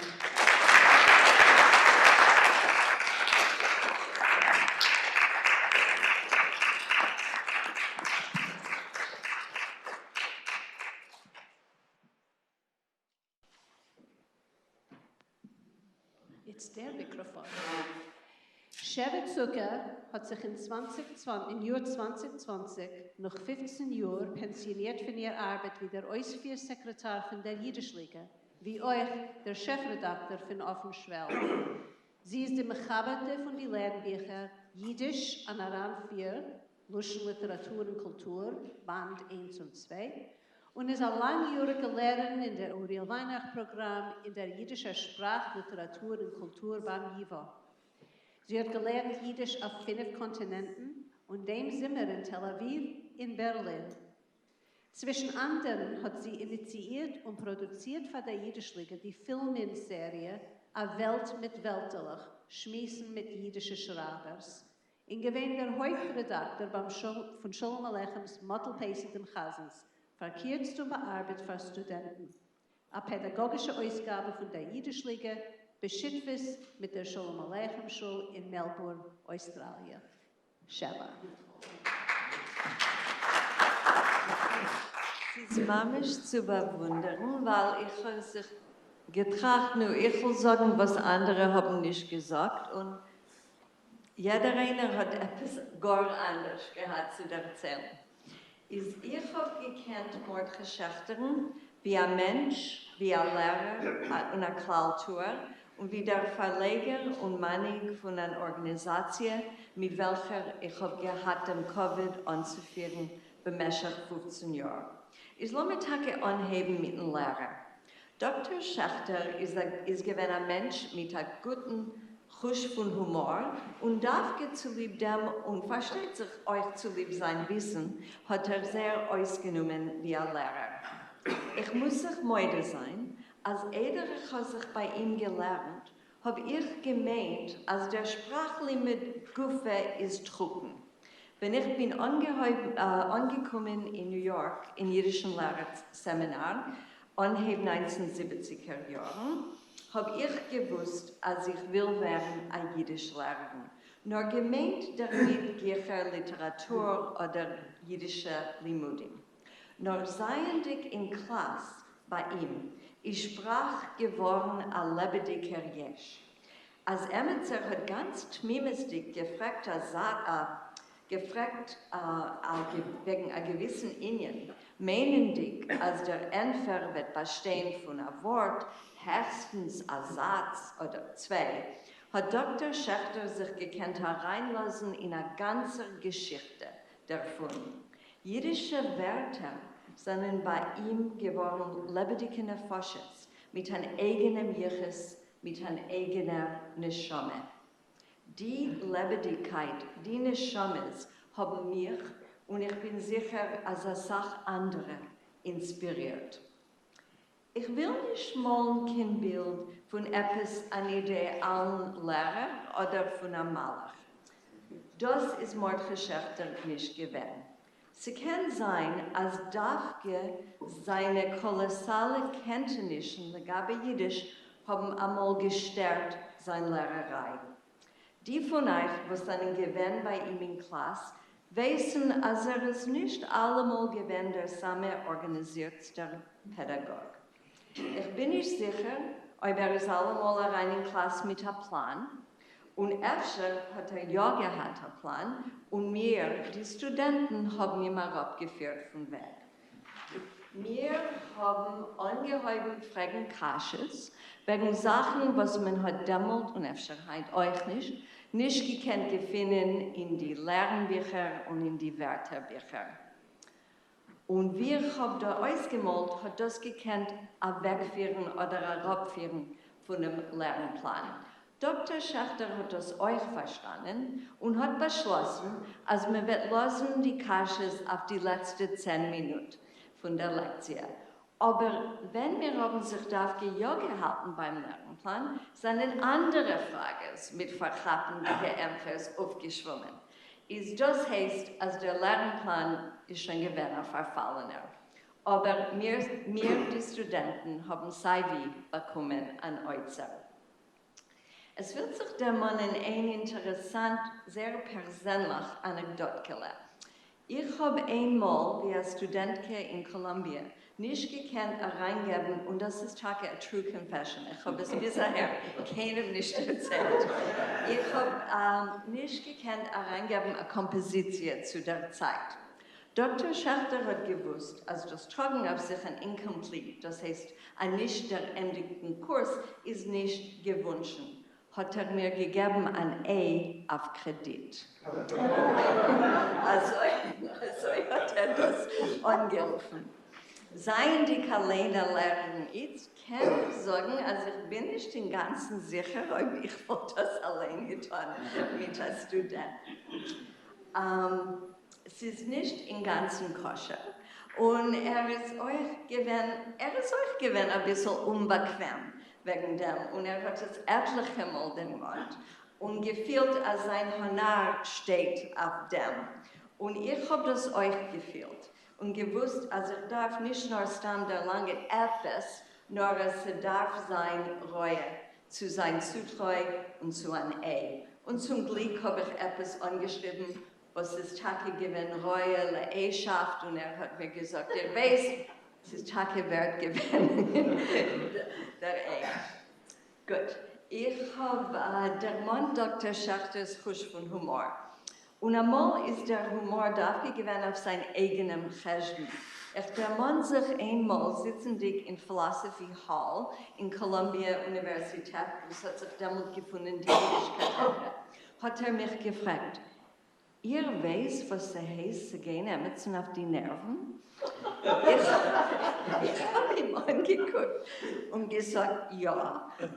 איצט דער מיקראפאן. שבֿע צוקער האָט זיך אין 20 אין יאָר 2020, נאָך 15 יאָר, פּענסיאָנירט פֿון איר אַרבעט ווי דער אויספֿיר-סעקרעטאַר פֿון דער ייִדיש-ליגע, ווי אויך דער שעף-רעדאַקטאָר פֿון אויפֿן שוועל. זי איז די מחברטע פֿון די לערנביכער ייִדיש, אַן אַרײַנפֿיר, לשון, ליטעראַטור און קולטור, באַנד 1 און 2, און איז אַ לאַנגיאָריקע לערערין אין דער אוריאל ווײַנראַך-פּראָגראַם אין דער ייִדישער שפּראַך, ליטעראַטור און קולטור בײַם ייִוואָ. זי האָט געלערנט ייִדיש אויף פֿינף קאָנטינענטן און דעם זומער אין תּל-אָבֿיבֿ און בערלין. צווישן אַנדערן האָט זי איניציִיִרט און פּראָדוצירט פֿאַר דער ייִדיש-ליגע די פֿילם-סעריע אַ וועלט מיט וועלטעלעך, שמועסן מיט ייִדישע שרײַבערס, און געווען דער הויפּט-רעדאַקטאָר בײַם פֿון שלום-עליכמס מאָטל פּייסי דעם חזנס, פֿאַרקירצט און באַאַרבעט פֿאַר סטודענטן. אַ פּעדאַגאָגישע אויסגאַבע פֿון דער ייִדיש-ליגע בשותּפֿות מיט דער שלום-עליכם-שול אין מעלבורן, אויסטראַליע. שבֿע. ס'איז ממש צו באַוווּנדערן, ווײַל איך האָב זיך געטראַכט, נו, איך וועל זאָגן וואָס אַנדערע האָבן נישט געזאָגט, און יעדער איינער האָט עפּעס גאָר אַנדערש געהאַט צו דערציילן. איז איך האָב געקענט מרדכי שעכטערן ווי אַ מענטש, ווי אַ לערער און אַ כּלל-טוער, און ווי דער פֿאַרלעגער און מנהיג פֿון אַן אָרגאַניזאַציע, מיט וועלכער איך האָב געהאַט דעם כּבֿוד אָנצופֿירן במשך 15 יאָר. איז לאָמיר טאַקע אָנהייבן מיטן לערער. דאָקטער שעכטער איז איז געווען אַ מענטש מיט אַ גוטן חוש פֿון הומאָר, און דווקא צוליב דעם, און פֿאַרשטייט זיך, אויך צוליב זײַן וויסן, האָט ער זייער אויסגענומען ווי אַ לערער. איך מוז זיך מודה זײַן, אַז איידער איך האָב זיך בײַ אים געלערנט, האָב איך געמיינט, אַז דער שפּראַך-לימוד גופֿא איז טרוקן. ווען איך בין אָנגעקומען אין ניו-יאָרק אין ייִדישן לערער-סעמינאַר אָנהייב 1970ער יאָרן, האָב איך געוווּסט, אַז איך וויל ווערן אַ ייִדיש-לערערין, נאָר געמיינט דערמיט גיכער ליטעראַטור אָדער ייִדישע לימודים. נאָר זײַענדיק אין קלאַס בײַ אים, איז שפּראַך געוואָרן אַ לעבעדיקער יש. אַז עמעצער האָט גאַנץ תּמימותדיק געפֿרעגט אַ געפֿרעגט וועגן אַ געוויסן ענין, מיינענדיק, אַז דער ענטפֿער וועט באַשטיין פֿון אַ וואָרט, העכסטנס אַ זאַץ אָדער צוויי, האָט דאָקטער שעכטער זיך געקענט אַרײַנלאָזן אין אַ גאַנצער געשיכטע דערפֿון. ייִדישע ווערטער זענען בײַ אים געוואָרן לעבעדיקע נפֿשות מיט אַן אייגענעם ייִחוס, מיט אַן אייגענער נשמה. די לעבעדיקייט, די נשמות האָבן מיך, און איך בין זיכער, אַז אַ סך אַנדערע, אינספּירירט. איך וויל נישט מאָלן קיין בילד פֿון עפּעס אַן אידעאַלן לערער אָדער פֿון אַ מלאך. דאָס איז מרדכי שעכטער נישט געווען. ס'קען זײַן, אַז דווקא זײַנע קאָלאָסאַלע קענטענישן לגבי ייִדיש האָבן אַ מאָל געשטערט זײַן לערערײַ. די פֿון אײַך, וואָס זענען געווען בײַ אים אין קלאַס, ווייסן, אַז ער איז נישט אַלע מאָל געווען דער סאַמע אָרגאַניזירטסטער פּעדאַגאָג. איך בין נישט זיכער, אויב ער איז אַלע מאָל אַרײַן אין קלאַס מיט אַ פּלאַן, און אפֿשר האָט ער יאָ געהאַט אַ פּלאַן, און מיר, די סטודענטן, האָבן אים אַראָפּגעפֿירט פֿון וועג. מיר האָבן אָנגעהויבן פֿרעגן קשיות וועגן זאַכן, וואָס מען האָט דעמאָלט, און אפֿשר הײַנט אויך נישט, נישט געקענט געפֿינען אין די לערנביכער און אין די ווערטערביכער. און ווי איך האָב דאָ אויסגעמאָלט, האָט דאָס געקענט אַוועקפֿירן אָדער אַראָפּפֿירן פֿונעם לערנפּלאַן. דאָקטער שעכטער האָט דאָס אויך פֿאַרשטאַנען און האָט באַשלאָסן, אַז מע וועט לאָזן די קשיות אויף די לעצטע 10 מינוט פֿון דער לעקציע. אָבער ווען מיר האָבן זיך דווקא יאָ געהאַלטן בײַם לערנפּלאַן, זענען אַנדערע פֿראַגעס מיט פֿאַרכאַפּנדיקע ענטפֿערס אויפֿגעשוואומען. איז דאָס הייסט, אַז דער לערנפּלאַן איז שוין געווען אַ פֿאַרפֿאַלענער. אָבער מיר, מיר, די סטודענטן, האָבן סײַ ווי באַקומען אַן אוצר. עס ווילט זיך דערמאָנען איין אינטערעסאַנט, זייער פּערזענלעך אַנעקדאָטקעלע. איך האָב איין מאָל, ווי אַ סטודענטקע אין קאָלאָמביע, נישט געקענט אריינגעבן, און דאס איז טאקע א true confession, איך האב עס ביז אהער קיינעם נישט דערציילט, איך האב נישט געקענט אריינגעבן א קאמפאזיציע צו דער צייט. דאקטאר שעכטער האט געוואוסט אז דאס טראגן אויף זיך אן incomplete, דאס הייסט א נישט דערענדיגטן קורס, איז נישט געוואונטשן, האט ער מיר געגעבן אן A אויף קרעדיט. אזוי אזוי האט ער דאס אנגערופן. זייענדיג אליין א לערערין איצט, קען איך זאגן אז איך בין נישט אינגאנצן זיכער אויב איך וואלט דאס אליין געטאן מיט א סטודענט. ס'איז נישט אינגאנצן כשר. און ער איז אויך געווען, ער איז אויך געווען אביסל אומבאקוועם וועגן דעם, און ער האט עס עטליכע מאל דערמאנט, און געפילט אז זיין האנאר שטייט אויף דעם. און איך האב דאס אויך געפילט, און געוואוסט אז איך דארף נישט נאר סתם דערלאנגען עפעס, נאר אז ס'דארף זיין ראוי צו זיין צוטרוי און צו אן A. און צום גליק האב איך עפעס אנגעשריבן וואס איז טאקע געווען ראוי ל'A-שאפט, און ער האט מיר געזאגט, איר ווייסט, ס'איז טאקע ווערט געווען דער A. גוט, איך האב דערמאנט דאקטער שעכטער'ס חוש פון הומאר. און אמאל איז דער הומאר דווקא געווען אויף זיין אייגענעם חשבון. איך דערמאן זיך איינמאל זיצנדיג אין Philosophy Hall אין קאלאמביע אוניווערסיטעט, וואו ס'האט זיך דעמאלט געפונען די אידיש קאטעדרע, האט ער מיך געפרעגט, איר ווייסט וואס ס'הייסט צו גיין עמיצן אויף די נערוון? איך האב אים אנגעקוקט און געזאגט יא,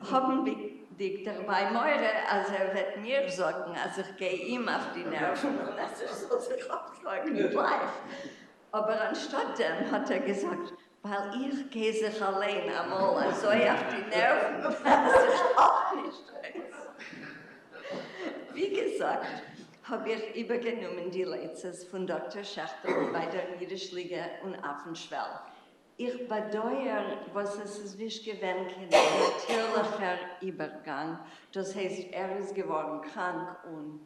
האבנדיג דערביי מורא אז ער וועט מיר זאגן אז איך גיי אים אויף די נערוון און אז איך זאל זיך אפטראגן גלייך. אבער אנשטאט דעם האט ער געזאגט, ווייל איך גיי זיך אליין אמאל אזוי אויף די נערוון אז איך האלט נישט אויס. ווי געזאגט האב איך איבערגענומען די לייצעס פון דאקטער שעכטער ביי דער אידיש ליגע און אויפן שוועל. איך באדויער וואס עס איז נישט געווען קיין נאטירליכער איבערגאנג, דאס הייסט ער איז געווארן קראנק און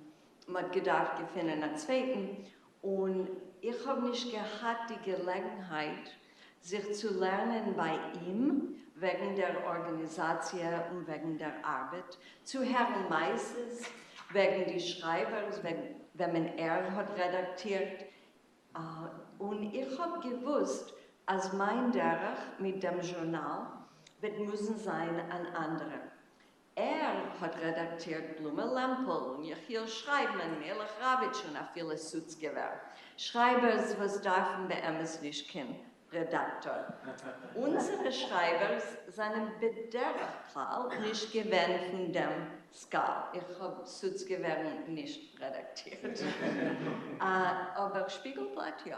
מ'האט געדארפט געפינען א צווייטן, און איך האב נישט געהאט די געלעגנהייט זיך צו לערנען ביי אים וועגן דער ארגאניזאציע און וועגן דער ארבעט, צו הערן מעשות וועגן די שרייבערס וועמען ער האט רעדאקטירט, און איך האב געוואוסט אז מיין דרך מיט דעם זשורנאל וועט מוזן זיין אן אנדערער. ער האט רעדאקטירט בלומע לעמפל און יחיאל שרייבמאן, מלך ראוויטש און אפילו סוצקעווער. שרייבערס וואס דארפן באמת נישט קיין רעדאקטאר. אונזערע שרייבערס זענען בדרך כלל נישט געווען פון דעם סקאל. איך האב סוצקעווערן נישט רעדאקטירט. אבער שפיגלבלאט יא.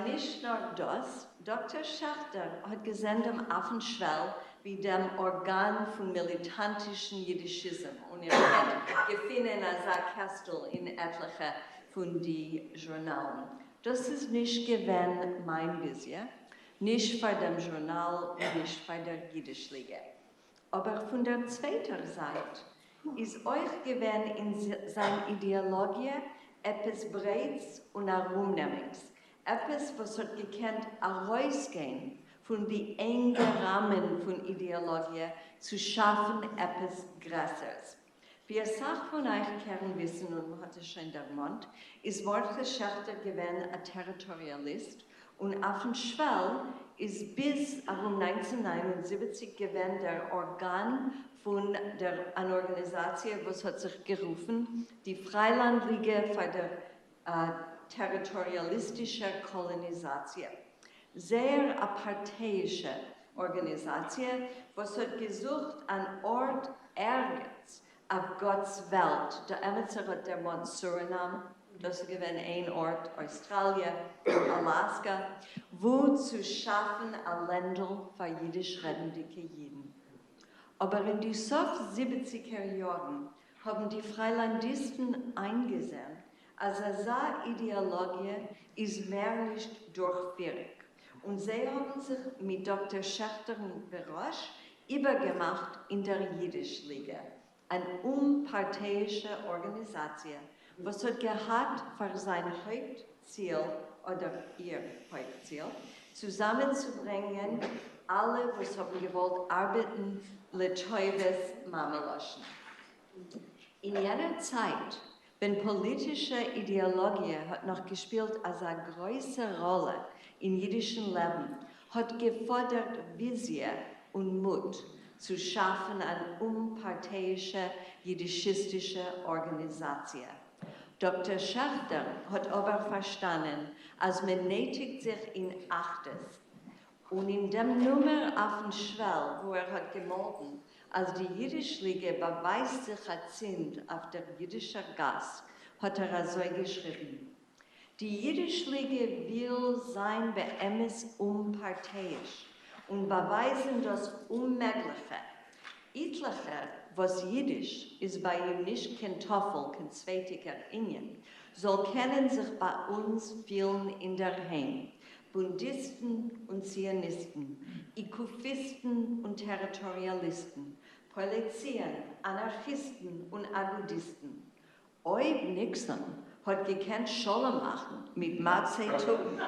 נישט נאר דאס, דאקטער שעכטער האט געזען דעם אויפן שוועל ווי דעם ארגאן פון מיליטאנטישן אידישיזם, און איר קענט געפינען אזא קעסטל אין עטליכע פון די זשורנאלן. דאס איז נישט געווען מיין וויזיע, נישט פאר דעם זשורנאל און נישט פאר דער אידיש ליגע. אבער פון דער צווייטער זייט איז אויך געווען אין זיין אידעאלאגיע עפעס ברייטס און ארומנעמיגס, עפעס וואס האט געקענט ארויסגיין פון די ענגע ראמען פון אידעאלאגיע צו שאפן עפעס גרעסערס. ווי אסאך פון אייך קערן וויסן און מ'האט עס שוין דערמאנט, איז מרדכי שעכטער געווען א טעריטאריאליסט, און אויפן שוועל איז ביז ארום 1979 געווען דער ארגאן פון דער אן ארגאניזאציע וואס האט זיך גערופן די פריילאנד ליגע פאר דער טעריטאריאליסטישער קאלאניזאציע. זייער א פארטייאישע ארגאניזאציע וואס האט געזוכט אן ארט ערגעץ אויף גאט'ס וועלט, דער עמיצער האט דערמאנט סורינאם, דאס איז געווען איין ארט, אויסטראליע, אלאסקא, וואו צו שאפן א לענדל פאר אידיש רעדנדיגע אידן. אבער אין די סוף זיבעציגער יארן האבן די פריילאנדיסטן איינגעזען אז אזא אידעאלאגיע איז מער נישט דורכפיריג, און זיי האבן זיך מיט דאקטער שעכטער'ן בראש איבערגעמאכט אין דער אידיש ליגע, אן אומפארטייאישע ארגאניזאציע וואס האט געהאט פאר זיין הויפט ציל, אדער איר הויפט ציל, צוזאמענצוברענגען אלע וואס האבן געוואלט ארבעטן לטובת מאמע לשון. אין יענער צייט, ווען פאליטישע אידעאלאגיע האט נאך געשפילט אזא גרויסע ראלע אין אידישן לעבן, האט געפאדערט וויזיע און מוט צו שאפן אן אומפארטייאישע אידישיסטישע ארגאניזאציע. דאקטער שעכטער האט אבער פארשטאנען אז מען נעטיגט זיך אין אחדות, און אין דעם נומער אויפן שוועל וואו ער האט געמאלדן אז די יידיש-ליגע באווייזט זיך אצינד אויף דער יידישער גאס, האט ער אזוי געשריבן, די יידיש-ליגע וויל זיין באמת אומפארטייאיש און באווייזן דאס אוממעגליכע, איטליכער וואס יידיש איז ביי אים נישט קיין טפל, קיין צווייטיגער ענין, זאל קענען זיך ביי אונז פילן אינדערהיים, בונדיסטן און ציוניסטן, איקופיסטן און טעריטאריאליסטן, פועלי ציון, אנארכיסטן און אגודיסטן. אויב ניקסאן האט געקענט שלום מאכן מיט מאו צע טונג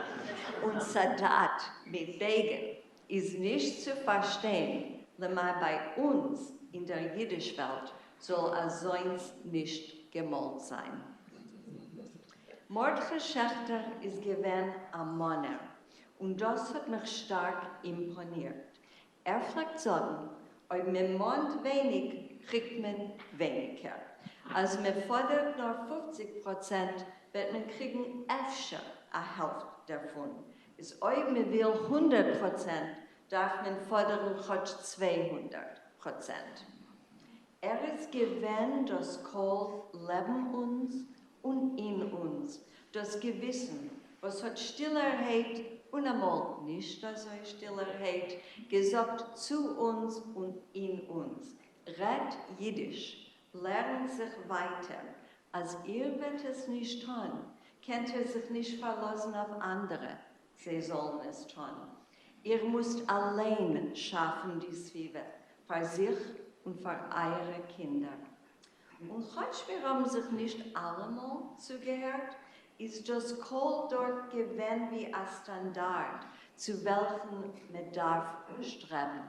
און סאדאט מיט בעגין, איז נישט צו פארשטיין למאי ביי אונז אין דער אידיש וועלט זאל אזוינס נישט געמאלט זיין. מרדכי שעכטער איז געווען א מאנער, און דאס האט מיך שטארק אימפאנירט. ער פלעגט זאגן, אויב מען מאנט ווייניג קריגט מען ווייניגער. אז מען פאדערט נאר 50% וועט מען קריגן אפשר א העלפט דערפון. איז אויב מען וויל 100% דארף מען פאדערן כאטש 200%. ער איז געווען דאס קול לעבן אונז און אין אונז, דאס געוויסן, וואס האט שטילערהייט און אמאל נישט אזוי שטילערהייט געזאגט צו אונז און אין אונז, רעדט אידיש, לערנט זיך ווייטער, אז איר וועט עס נישט טאן, קענט איר זיך נישט פארלאזן אויף אנדערע, זיי זאלן עס טאן. איר מוזט אליין שאפן די סביבה פאר זיך און פאר אייערע קינדער. און כאטש מיר האבן זיך נישט אלעמאל צוגעהערט, איז דאס קול דארט געווען ווי א סטאנדארט צו וועלכן מען דארף שטרעבן.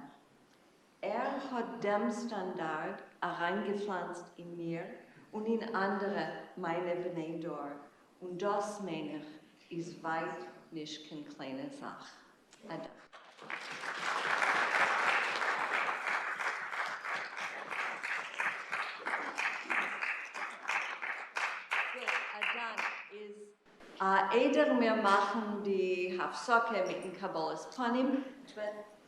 ער האט דעם סטאנדארט אריינגעפלאנצט אין מיר און אין אנדערע מיינע בני דור, און דאס, מיין איך, איז ווייט נישט קיין קליינע זאך. א דאנק. גוט, א דאנק. איז איידער מיר מאכן די הפסקה מיטן קבלת פנים,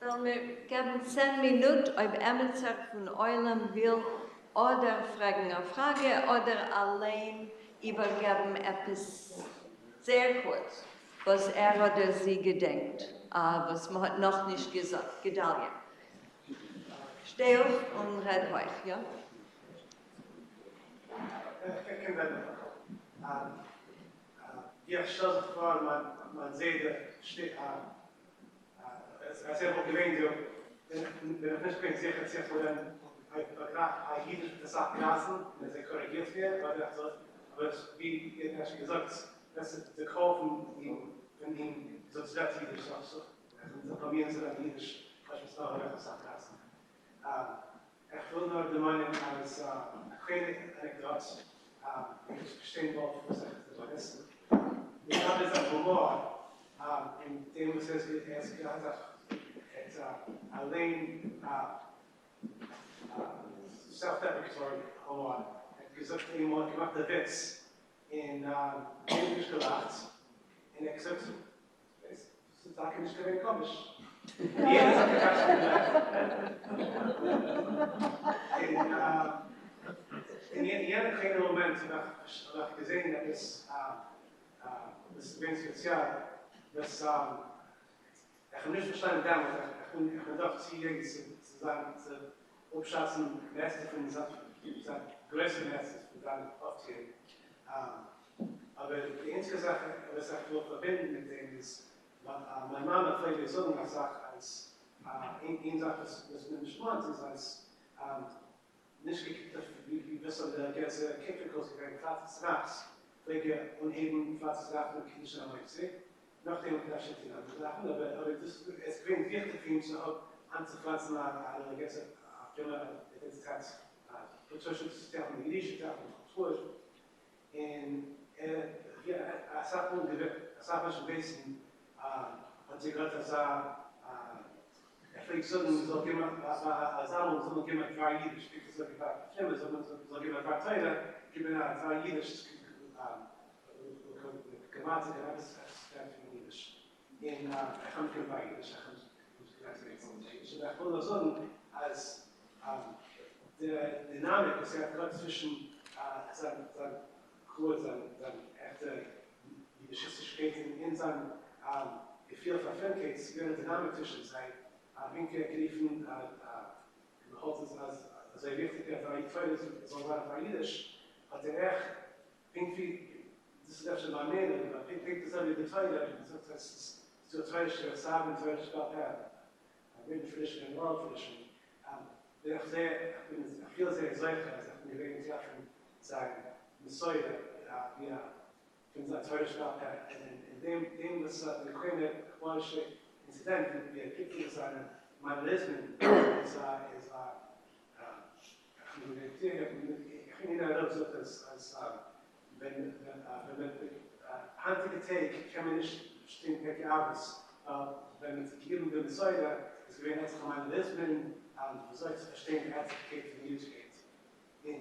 וועלן מיר געבן 10 מינוט אויב עמיצער פון עולם וויל אדער פרעגן א פראגע אדער אליין איבערגעבן עפעס זייער קורץ, וואס ער אדער זי געדענקט, וואס מען האט נאך נישט געזאגט. גדליה. שטיי אויף און רעד הויך, יא? איך קען רעדן. איך שטעל זיך פאר, מיין זיידע שטייט, אז ער וואלט געווען דא, בין איך נישט געווען זיכער צו איך וואלט א אידיש מיט אסאך גרייזן, און ער קארעגירט מיר, אדער איך זאל, אבער ווי איר האט שוין געזאגט, דאס איז דער קול פון אים, זאגט רעדט אידיש, so איך זאל פרובירן צו רעדן אידיש, כאטש עס נאך אסאך גרייזן. איך וויל נאר דערמאנען אלס א קליינע אנעקדאט, איך פארשטיין וואלט וואס איך דערמאנען. איך האב א הומאר, אין דעם וואס ער האט געהאט אליין self-deprecatory humor. ער האט געזאגט איינמאל, ער האט געמאכט א וויץ, און יעדער האט נישט געלאכט, און ער האט געזאגט, עס איז טאקע נישט געווען קאמיש. יעדער האט געקאטשט. און אין יענעם קליינעם מאמענט האב איך געזען עפעס, דאס איז געווען ספעציעל, וואס איך האב נישט פארשטאנען דעמאלט, איך בין דאך צו יונג צו זיין, צו אפשאצן מערסטע פון זיין גרויסע מערסטע פון זיין אויפטוען. אבער די איינציגע זאך וואס איך וויל פארבינדן מיט דעם איז, מיין מאמע פלעגט מיר זאגן א זאך, אז איין זאך וואס מען נישט מאנט איז אז נישט געקוקט אויף ווי ביסל דער גאנצע קיפיקל איז געווען פרייטאג צונאכטס, פלעג ער אנהייבן פרייטאג צונאכטס מיט קידוש המוציא. נאכדעם האט ער אפשר געטון אנדערע זאכן, אבער אבער דאס איז געווען וויכטיג פאר אים צו האבן איינצופלאנצן א רעליגיעזע א פרומע אידענטיטעט, פשוט צו טרעפן די אידישע, טרעפן די קולטור, און ער ווי אסאך מאל געווען אסאך מענטשן ווייסן האט ער געהאט אזא ער פלעגט זאגן מען זאל געבן א זאמל זאל מען געבן א דבר אידיש, פונקט אזוי ווי ביי פרומע זאל מען זאל געבן א דבר תורה, גיבן א דבר אידיש. גראמאטיק און עפעס עפעס רעדט פון אידיש און איך האב נישט קיין דבר אידיש איך האב נישט געלערנט צו רעדן אידיש אבער איך וויל נאר זאגן אז די דינאמיק וואס ער האט געהאט צווישן זיין זיין קלאר זיין זיין עכטע אידישיסטישקייט און זיין געפיל פאר פרומקייט ס'איז געווען א דינאמיק צווישן זיי ווינקער האט גערופן געהאלטן אז אזוי וויכטיג א דבר תורה זאל זיין פאר אידיש האט ער עכט פונקט ווי דאס איז אפשר מיין מיינונג, אבער פונקט אזוי ווי די תורה ווי מען זאגט אז ס'איז דא תורה שבכתב און תורה שבעל פה, א written tradition און oral tradition, בין איך זייער, איך בין, איך פיל זייער זוכה אז איך בין געווען טרעפן זיין מסורה ווי א פון זיין תורה שבעל פה, און אין דעם דעם וואס די קליינע כלארישע אינצידענט ווי ער קוקט איבער זיינע מאנעריזמען איז א איז א איך מיין הרב זאגט אז ווען ווען היינטיגע טעג קען מען נישט שטיין פרקי אבות ווייל ווען מען האט געגעבן די מסורה איז געווען עטליכע מאנעריזמען וויאזוי צו פארשטיין די עטליכקייט פון אידישקייט און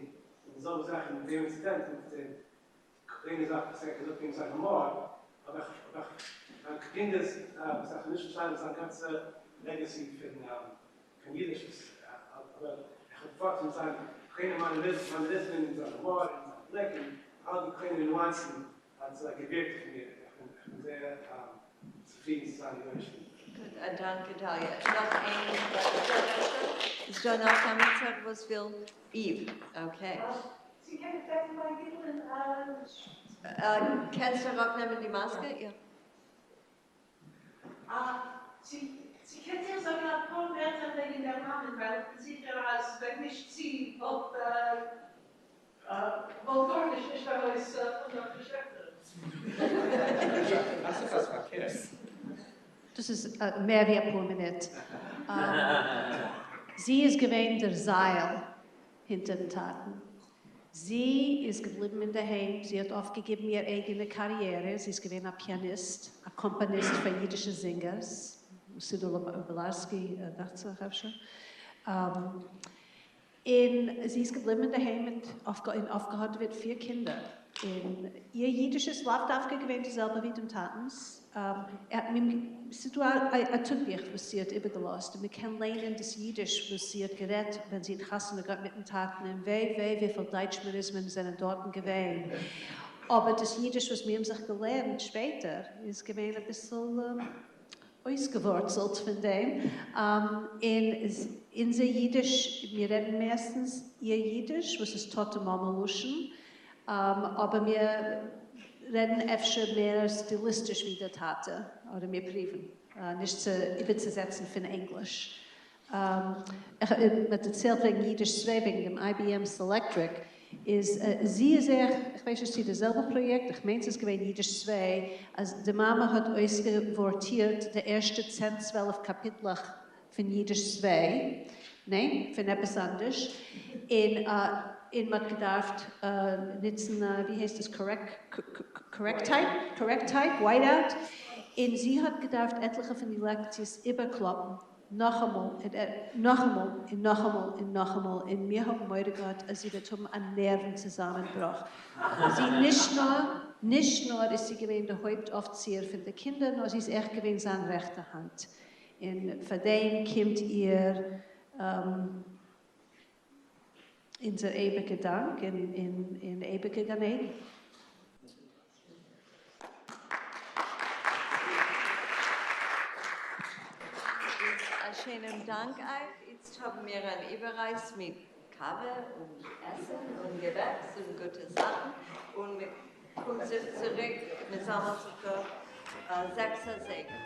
די זעלבע זאך אין דעם אינצידענט מיט די קליינע זאך וואס ער האט געזאגט וועגן זיין הומאר האב איך האב איך מיין קינדער וואס איך האב נישט פארשטאנען זיין גאנצע legacy פון אידיש אבער איך האב פארט פון זיין קליינע מאנעריזמען און זיין הומאר און זיין בליק און אלע די קליינע ניואנסן האט געווירקט אויף מיר. איך בין זייער צופרידן צו זיין יורש. גוט, א דאנק גדליה. נאך איין איז דא נאך עמיצער וואס וויל? איוו, okay. צי קען איך בעטן ביי גיטלען קענסט אראפנעמען די מאסקע? יא. צי קענט איר זאגן א פאר ווערטער וועגן דער מאמען, ווייל איך בין זיכער אז ווען נישט זי וואלט וואלט גארנישט נישט ארויס פון דאקטער שעכטער. דאס איז מער ווי אפאר מינוט. זי איז געווען דער זייל הינטערן טאטן. זי איז געבליבן אינדערהיים, זי האט אויפגעגעבן איר אייגענע קאריערע, זי איז געווען א פיאניסט, א קאמפאניסט פאר אידישע זינגערס, סידור בעלארסקי דאכט זיך אפשר. און זי איז געבליבן אינדערהיים מיט און אויפגעהאדעוועט פיר קינדער. און איר אידיש איז לאו דווקא געווען די זעלבע ווי דעם טאטנס. ס'איז דא א טאגבוך וואס זי האט איבערגעלאזט, און מ'קען ליינען דאס אידיש וואס זי האט גערעדט ווען זי האט חתונה געהאט מיטן טאטן, און וויי וויי וויפיל דייטשמעריזמען זענען דארטן געווען. אבער דאס אידיש וואס מיר האבן זיך געלערנט שפעטער איז געווען אביסל אויסגעווארצלט פון דעם. און אונזער אידיש, מיר רעדן מערסטנס איר אידיש, וואס איז טאטע מאמע לשון, אבער מיר רעדן אפשר מער סטיליסטיש ווי דער טאטע, אדער מיר פריוון נישט צו איבערצוזעצן פון ענגליש. איך מען דערציילט וועגן אידיש צוויי, וועגן דעם IBM Selectric, איז זי איז ער, איך ווייס נישט צי די זעלבע פראיעקט, איך מיין ס'איז געווען אידיש צוויי, אז די מאמע האט אויסגעווארטירט די ערשטע צען צוועלף קאפיטלעך פון אידיש צוויי, ניין, פון עפעס אנדערש, און און מ'האט געדארפט נוצן ווי הייסט עס correct type, correct type, white out, און זי האט געדארפט עטליכע פון די לעקציעס איבערקלאפן נאכאמאל און נאכאמאל און נאכאמאל און נאכאמאל, און מיר האבן מורא געהאט אז זי וועט האבן א נערוון צוזאמענבראך. זי נישט נאר נישט נאר איז זי געווען די הויפט אויפציער פון די קינדער, נאר זי איז עכט געווען זיין רעכטע האנט, און פאר דעם קומט איר אונזער אייביגע דאנק און אייביגע גן עדן. א שיינעם דאנק אייך. איצט האבן מיר אן איבעררייס מיט קאווע און עסן און געבעקס און גוטע זאכן, און מען קומט זיך צוריק, מען זאמלט זיך דא 6 אזייגער.